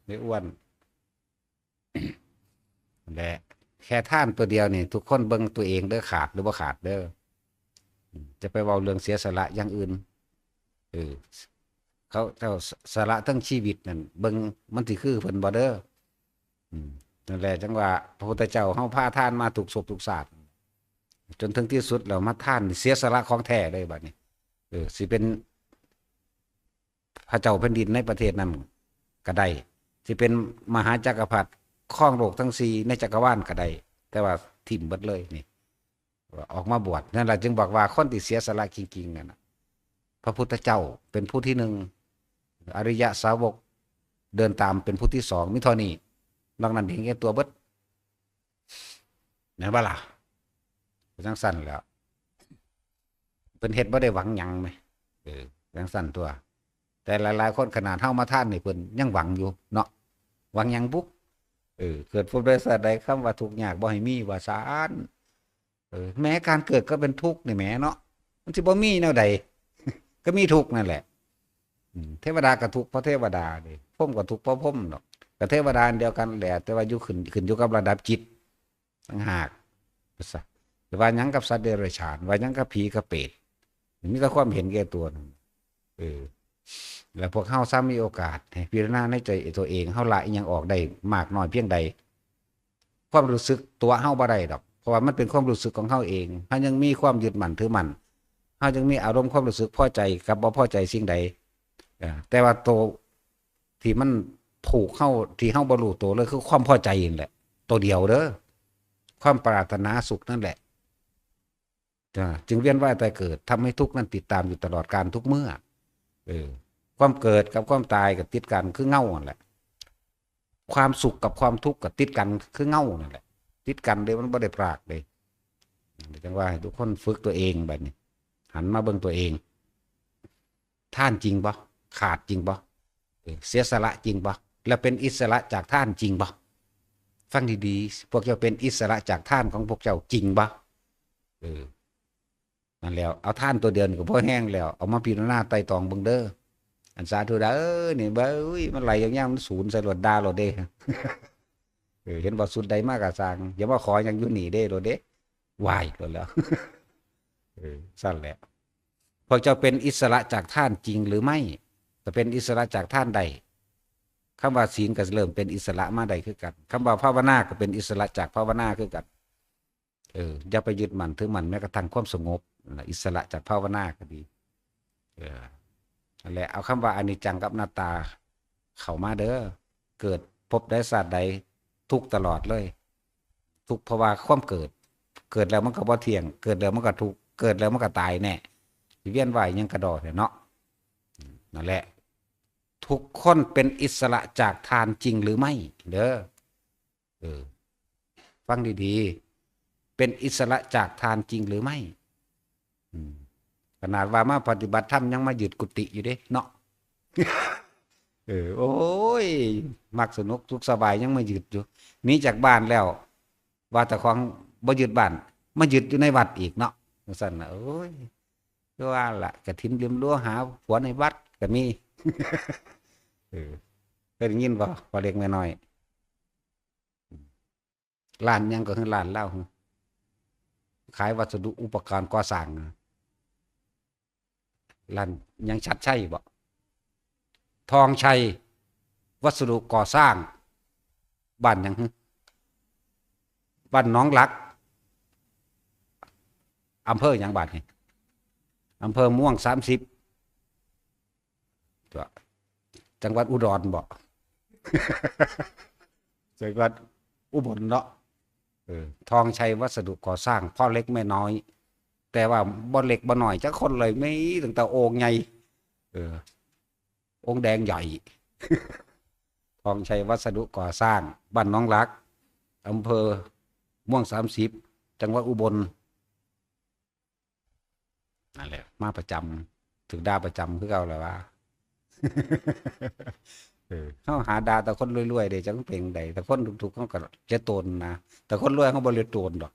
ยายอ้วน นั่นแหละ แค่ทานตัวเดียวนี่ ทุกคนเบิ่งตัวเองเด้อ ขาดหรือบ่ขาดเด้อ อืม จะไปเว้าเรื่องเสียสละอย่างอื่น เออ เขาเจ้าสละทั้งชีวิตนั่น เบิ่งมันสิคือเพิ่นบ่เด้อ อืม นั่นแหละ จั่งว่าพระพุทธเจ้าเฮาพาทานมาทุกภพทุกชาติ จนถึงที่สุดแล้วมาทานนี่เสียสละของแท้เลยบัดนี้ เออ สิเป็นพระเจ้าแผ่นดินในประเทศนั้นก็ได้ สิเป็นมหาจักรพรรดิครองโลกทั้งสี่ในจักรวาลก็ได้ แต่ว่าถิ่มเบิดเลยนี่ ออกมาบวช นั่นแหละจึงบอกว่าคนที่เสียสละจริงๆนั่นน่ะ พระพุทธเจ้าเป็นผู้ที่หนึ่ง อริยสาวกเดินตามเป็นผู้ที่สอง มีเท่านี้ นอกนั้นเห็นแก่ตัวเบิด แม่นบ่ล่ะ จั่งซั้นแหล้ว เพิ่นเฮ็ดบ่ได้หวังหยังแหม เออ จั่งซั้นตั่ว แต่หลายๆคนขนาดเฮามาทานนี่เพิ่นยังหวังอยู่เนาะ หวังหยังบุ เอ เออ เกิดภพใดชาติใด คำว่าทุกข์ยากบ่ให้มี ว่าซาน เออ แม้การเกิดก็เป็นทุกข์นี่แหมเนาะ มันสิบ่มีแนวใด ก็มีทุกข์นั่นแหละ อืม เทวดาก็ทุกข์เพราะเทวดาเด้ พรหมก็ทุกข์เพราะพรหมดอก ก็เทวดาอันเดียวกันแหละ แต่ว่าอยู่ขึ้น ขึ้นอยู่กับระดับจิตต่างหาก ว่าซะ แต่ว่าหยังกับสัตว์เดรัจฉาน ว่าหยังกับผีกับเปรต มีแต่ความเห็นแก่ตัวนั่น เออ แล้วพวกเฮาซ้ำมีโอกาสให้พิจารณาในใจตัวเอง เฮาละอิหยังออกได้มากน้อยเพียงใด ความรู้สึกตัวเฮาบ่ได้ดอก เพราะว่ามันเป็นความรู้สึกของเฮาเอง เฮายังมีความยึดมั่นถือมั่น เฮายังมีอารมณ์ความรู้สึกพอใจกับบ่พอใจสิ่งใด เออ แต่ว่าตัวที่มันผูกเฮา ที่เฮาบ่รู้ตัวเลย คือความพอใจนั่นแหละ ตัวเดียวเด้อ ความปรารถนาสุขนั่นแหละ จ้ะ จึงเวียนว่ายตายเกิด ทำให้ทุกข์นั้นติดตามอยู่ตลอดกาลทุกเมื่อ เออ ความเกิดกับความตายก็ติดกันคือเงานั่นแหละ ความสุขกับความทุกข์ก็ติดกันคือเงานั่นแหละ ติดกันเลย มันบ่ได้พรากเลย จังว่าให้ทุกคนฝึกตัวเองบัดนี้ หันมาเบิ่งตัวเอง ทานจริงบ่ ขาดจริงบ่ เออ เสียสละจริงบ่ แล้วเป็นอิสระจากทานจริงบ่ ฟังดีๆ พวกเจ้าเป็นอิสระจากทานของพวกเจ้าจริงบ่ เออ นั่นแหล้ว เอาทานตัวเดียวนี่ก็พอแฮงแล้ว เอามาพิจารณาไตร่ตรองเบิ่งเด้อ อันสาธุเด้อ นี่เบ้ย มันไหลอย่างเงี้ย มันสูญใส่โลด ด่าโลดเด้ เออ เห็นบ่ สุดใดมากกะซ่าง อย่ามาขอหยังอยู่นี่เด้โลดเด้ วายโลดแล้ว เออ ซั่นแหละ พวกเจ้าเป็นอิสระจากทานจริงหรือไม่ ถ้าเป็นอิสระจากทานได้ คำว่าศีลก็เริ่มเป็นอิสระมาได้คือกัน คำว่าภาวนาก็เป็นอิสระจากภาวนาคือกัน เออ อย่าไปยึดมั่นถือมั่นแม้กระทั่งความสงบนะ อิสระจากภาวนาก็ดี เออ นั่นแหละ เอาคำว่าอนิจจังกับอนัตตาเข้ามาเด้อ เกิดภพใดชาติใด ทุกข์ตลอดเลย ทุกข์เพราะว่าความเกิด เกิดแล้วมันก็บ่เที่ยง เกิดแล้วมันก็ทุกข์ เกิดแล้วมันก็ตายแน่ สิเวียนว่ายหยังกะด้อแท้เนาะ อืม นั่นแหละ ทุกคนเป็นอิสระจากทานจริงหรือไม่ เด้อ เออ ฟังดีๆ เป็นอิสระจากทานจริงหรือไม่ อืม ขนาดว่ามาปฏิบัติธรรมยังมายึดกุฏิอยู่เด้เนาะ เออ โอ้ย มักสนุกสุขสบายยังมายึดอยู่ หนีจากบ้านแล้ว ว่าแต่ของบ่ยึดบ้าน มายึดอยู่ในวัดอีกเนาะ จังซั่นน่ะ โอ้ย คือว่าล่ะ กฐินริมรั้วหาผัวในวัดก็มี เออ เคยได้ยินบ่ พ่อเล็กแม่น้อย ร้านหยังก็คือร้านลาว ขายวัสดุอุปกรณ์ก่อสร้าง ร้านหยัง ชัดชัยบ่ ทองชัย วัสดุก่อสร้าง บ้านหยัง บ้านหนองหลัก อำเภอหยังบาดนี่ อำเภอม่วงสามสิบ จังหวัดอุดรบ่ จังหวัดอุบลเนาะ เออ ทองชัยวัสดุก่อสร้าง พ่อเล็กแม่น้อย แต่ว่าบ่เล็กบ่น้อยจักคนเลย มีตั้งแต่โอ่งใหญ่ เออ โอ่งแดงใหญ่ ทองชัยวัสดุก่อสร้าง บ้านหนองหลัก อำเภอม่วงสามสิบ จังหวัดอุบล นั่นแหละ มาประจำ ถืกด่าประจำคือเก่าแหละว่า เออ เฮาหาด่าแต่คนรวยๆ เด้ จักเป็นใด แต่คนทุกข์ๆ เฮาก็จะตนนะ แต่คนรวยเฮาบ่เลยตนดอก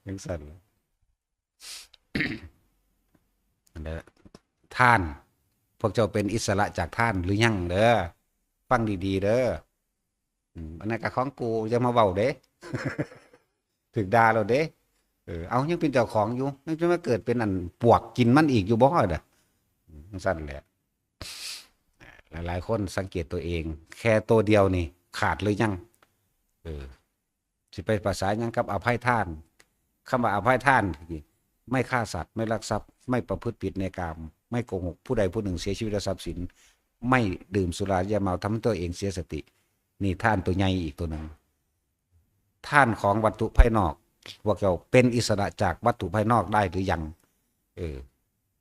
จังซั่นแหละ นั่นแหละ ทาน พวกเจ้าเป็นอิสระจากทานหรือยังเด้อ ฟังดีๆ เด้อ อืม อันนั้นก็ของกู อย่ามาเว้าเด้ ถืกด่าแล้วเด้ เออ เอา ยังเป็นเจ้าของอยู่ ยังจะมาเกิดเป็นอันปวกกินมันอีกอยู่บ่เด้อ อืม จังซั่นแหละ หลายๆ คนสังเกตตัวเอง แค่ตัวเดียวนี่ขาดหรือยัง เออ สิไปภาษาหยังกับอภัยทาน คำว่าอภัยทาน ไม่ฆ่าสัตว์ ไม่ลักทรัพย์ ไม่ประพฤติผิดในกาม ไม่โกหกผู้ใดผู้หนึ่งเสียชีวิตและทรัพย์สิน ไม่ดื่มสุราเยาเมาทำให้ตัวเองเสียสติ นี่ทานตัวใหญ่อีกตัวหนึ่ง ทานของวัตถุภายนอก พวกเจ้าเป็นอิสระจากวัตถุภายนอกได้หรือยัง เออ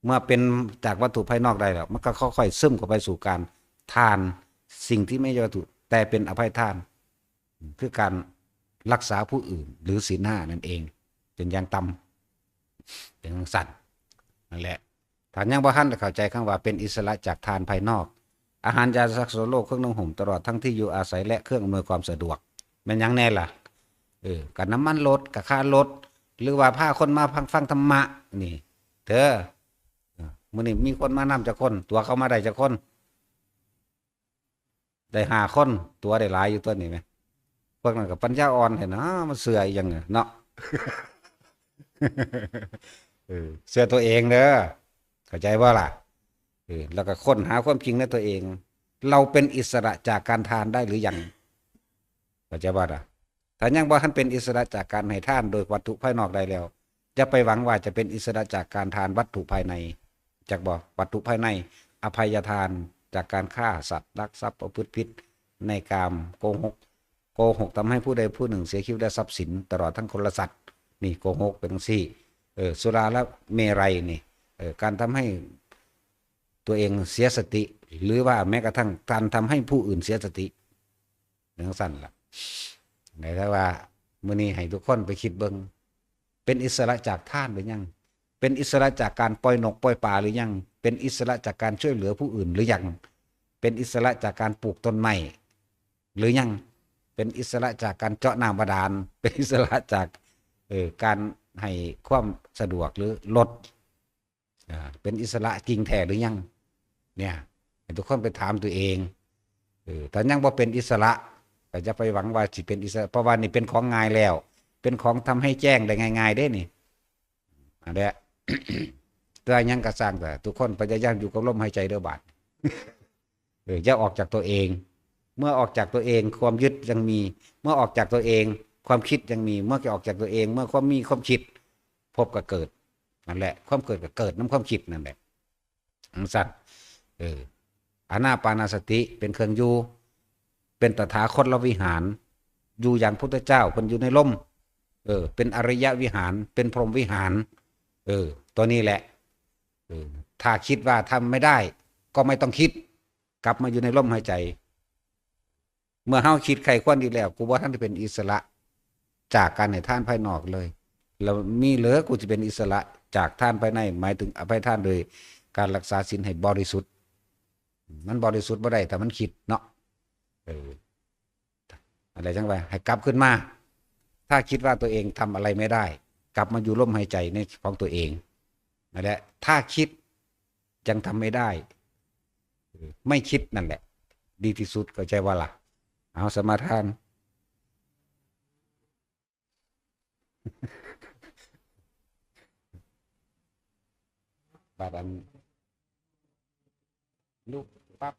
เมื่อเป็นจากวัตถุภายนอกได้แล้ว มันก็ค่อยๆ ซึมเข้าไปสู่การทานสิ่งที่ไม่ใช่วัตถุ แต่เป็นอภัยทาน คือการรักษาผู้อื่น หรือศีลห้านั่นเอง เป็นอย่างต่ำ เป็นจังซั่น นั่นแหละ ถ้ายังบ่ทันได้เข้าใจคำว่าเป็นอิสระจากทานภายนอก อาหารยารักษาโรค เครื่องนุ่งห่ม ตลอดทั้งที่อยู่อาศัย และเครื่องอำนวยความสะดวก แม่นหยังแน่ล่ะ เออ กับน้ำมันรถ กับค่ารถ หรือว่าพาคนมาฟัง ฟังธรรมะ นี่ เด้อ เออ มื้อนี้มีคนมานำจักคน ตั๋วเข้ามาได้จักคน ได้ห้าคน ตั๋วได้หลายอยู่ตัวนี้แหม พวกนั้นก็ปัญญาอ่อนแท้เนาะ มันเชื่ออีหยังเนาะ เออ เชื่อตัวเองเด้อ เข้าใจบ่ล่ะ เออ แล้วก็ค้นหาความจริงในตัวเอง เราเป็นอิสระจากการทานได้หรือยัง เข้าใจบ่ล่ะ ถ้ายังบ่ทันเป็นอิสระจากการให้ทานโดยวัตถุภายนอกได้แล้ว จะไปหวังว่าจะเป็นอิสระจากการทานวัตถุภายใน จักบ่ วัตถุภายใน อภัยทาน จากการฆ่าสัตว์ ลักทรัพย์ ประพฤติผิดในกาม โกหก โกหกทำให้ผู้ใดผู้หนึ่งเสียชีวิตและทรัพย์สิน ตลอดทั้งคนและสัตว์ นี่โกหกเป็นจั่งซี้ เออ สุราและเมรัยนี่ เออ การทำให้ตัวเองเสียสติ หรือว่าแม้กระทั่งการทำให้ผู้อื่นเสียสติ จั่งซั้นล่ะ ไหนถ้าว่ามื้อนี้ให้ทุกคนไปคิดเบิ่ง เป็นอิสระจากทานหรือยัง เป็นอิสระจากการปล่อยนกปล่อยปลาหรือยัง เป็นอิสระจากการช่วยเหลือผู้อื่นหรือยัง เป็นอิสระจากการปลูกต้นไม้หรือยัง เป็นอิสระจากการเจาะน้ำบาดาล เป็นอิสระจาก เอ่อ การให้ความสะดวกหรือรถ อ่า เป็นอิสระจริงแท้หรือยัง เนี่ย ให้ทุกคนไปถามตัวเอง เออ ถ้ายังบ่เป็นอิสระ ก็อย่าไปหวังว่าสิเป็นอิสระ เพราะว่านี่เป็นของง่ายแล้ว เป็นของทำให้แจ้งได้ง่ายๆเด้นี่ อันเนี้ย แต่หยังก็ซ่างเถาะ ทุกคนพยายามอยู่กับลมหายใจเด้อบาด เออ อย่าออกจากตัวเอง เมื่อออกจากตัวเอง ความยึดยังมี เมื่อออกจากตัวเอง ความคิดยังมี เมื่อออกจากตัวเอง เมื่อความมีความคิด ภพก็เกิด นั่นแหละ ความเกิดก็เกิดนำความคิดนั่นแหละ จั่งซั้น เออ อานาปานสติเป็นเครื่องอยู่ เป็นตถาคตวิหาร อยู่อย่างพุทธเจ้า เพิ่นอยู่ในลม เออ เป็นอริยวิหาร เป็นพรหมวิหาร เออ ตัวนี้แหละ เออ ถ้าคิดว่าทำไม่ได้ ก็ไม่ต้องคิด กลับมาอยู่ในลมหายใจ เมื่อเฮาคิดใคร่ครวญดีแล้ว กูบ่ทันได้เป็นอิสระจากการให้ทานภายนอกเลย แล้วมีเหลือกูสิเป็นอิสระจากทานภายใน หมายถึงอภัยทานโดยการรักษาศีลให้บริสุทธิ์ มันบริสุทธิ์บ่ได้ถ้ามันคิดเนาะ เออ อะไรจั่งว่า ให้กลับขึ้นมา ถ้าคิดว่าตัวเองทำอะไรไม่ได้ กลับมาอยู่ลมหายใจในของตัวเอง นั่นแหละ ถ้าคิดยังทำไม่ได้ เออ ไม่คิดนั่นแหละ ดีที่สุด เข้าใจบ่ล่ะ เอาสมาทาน บาดอัน ลุกปั๊บ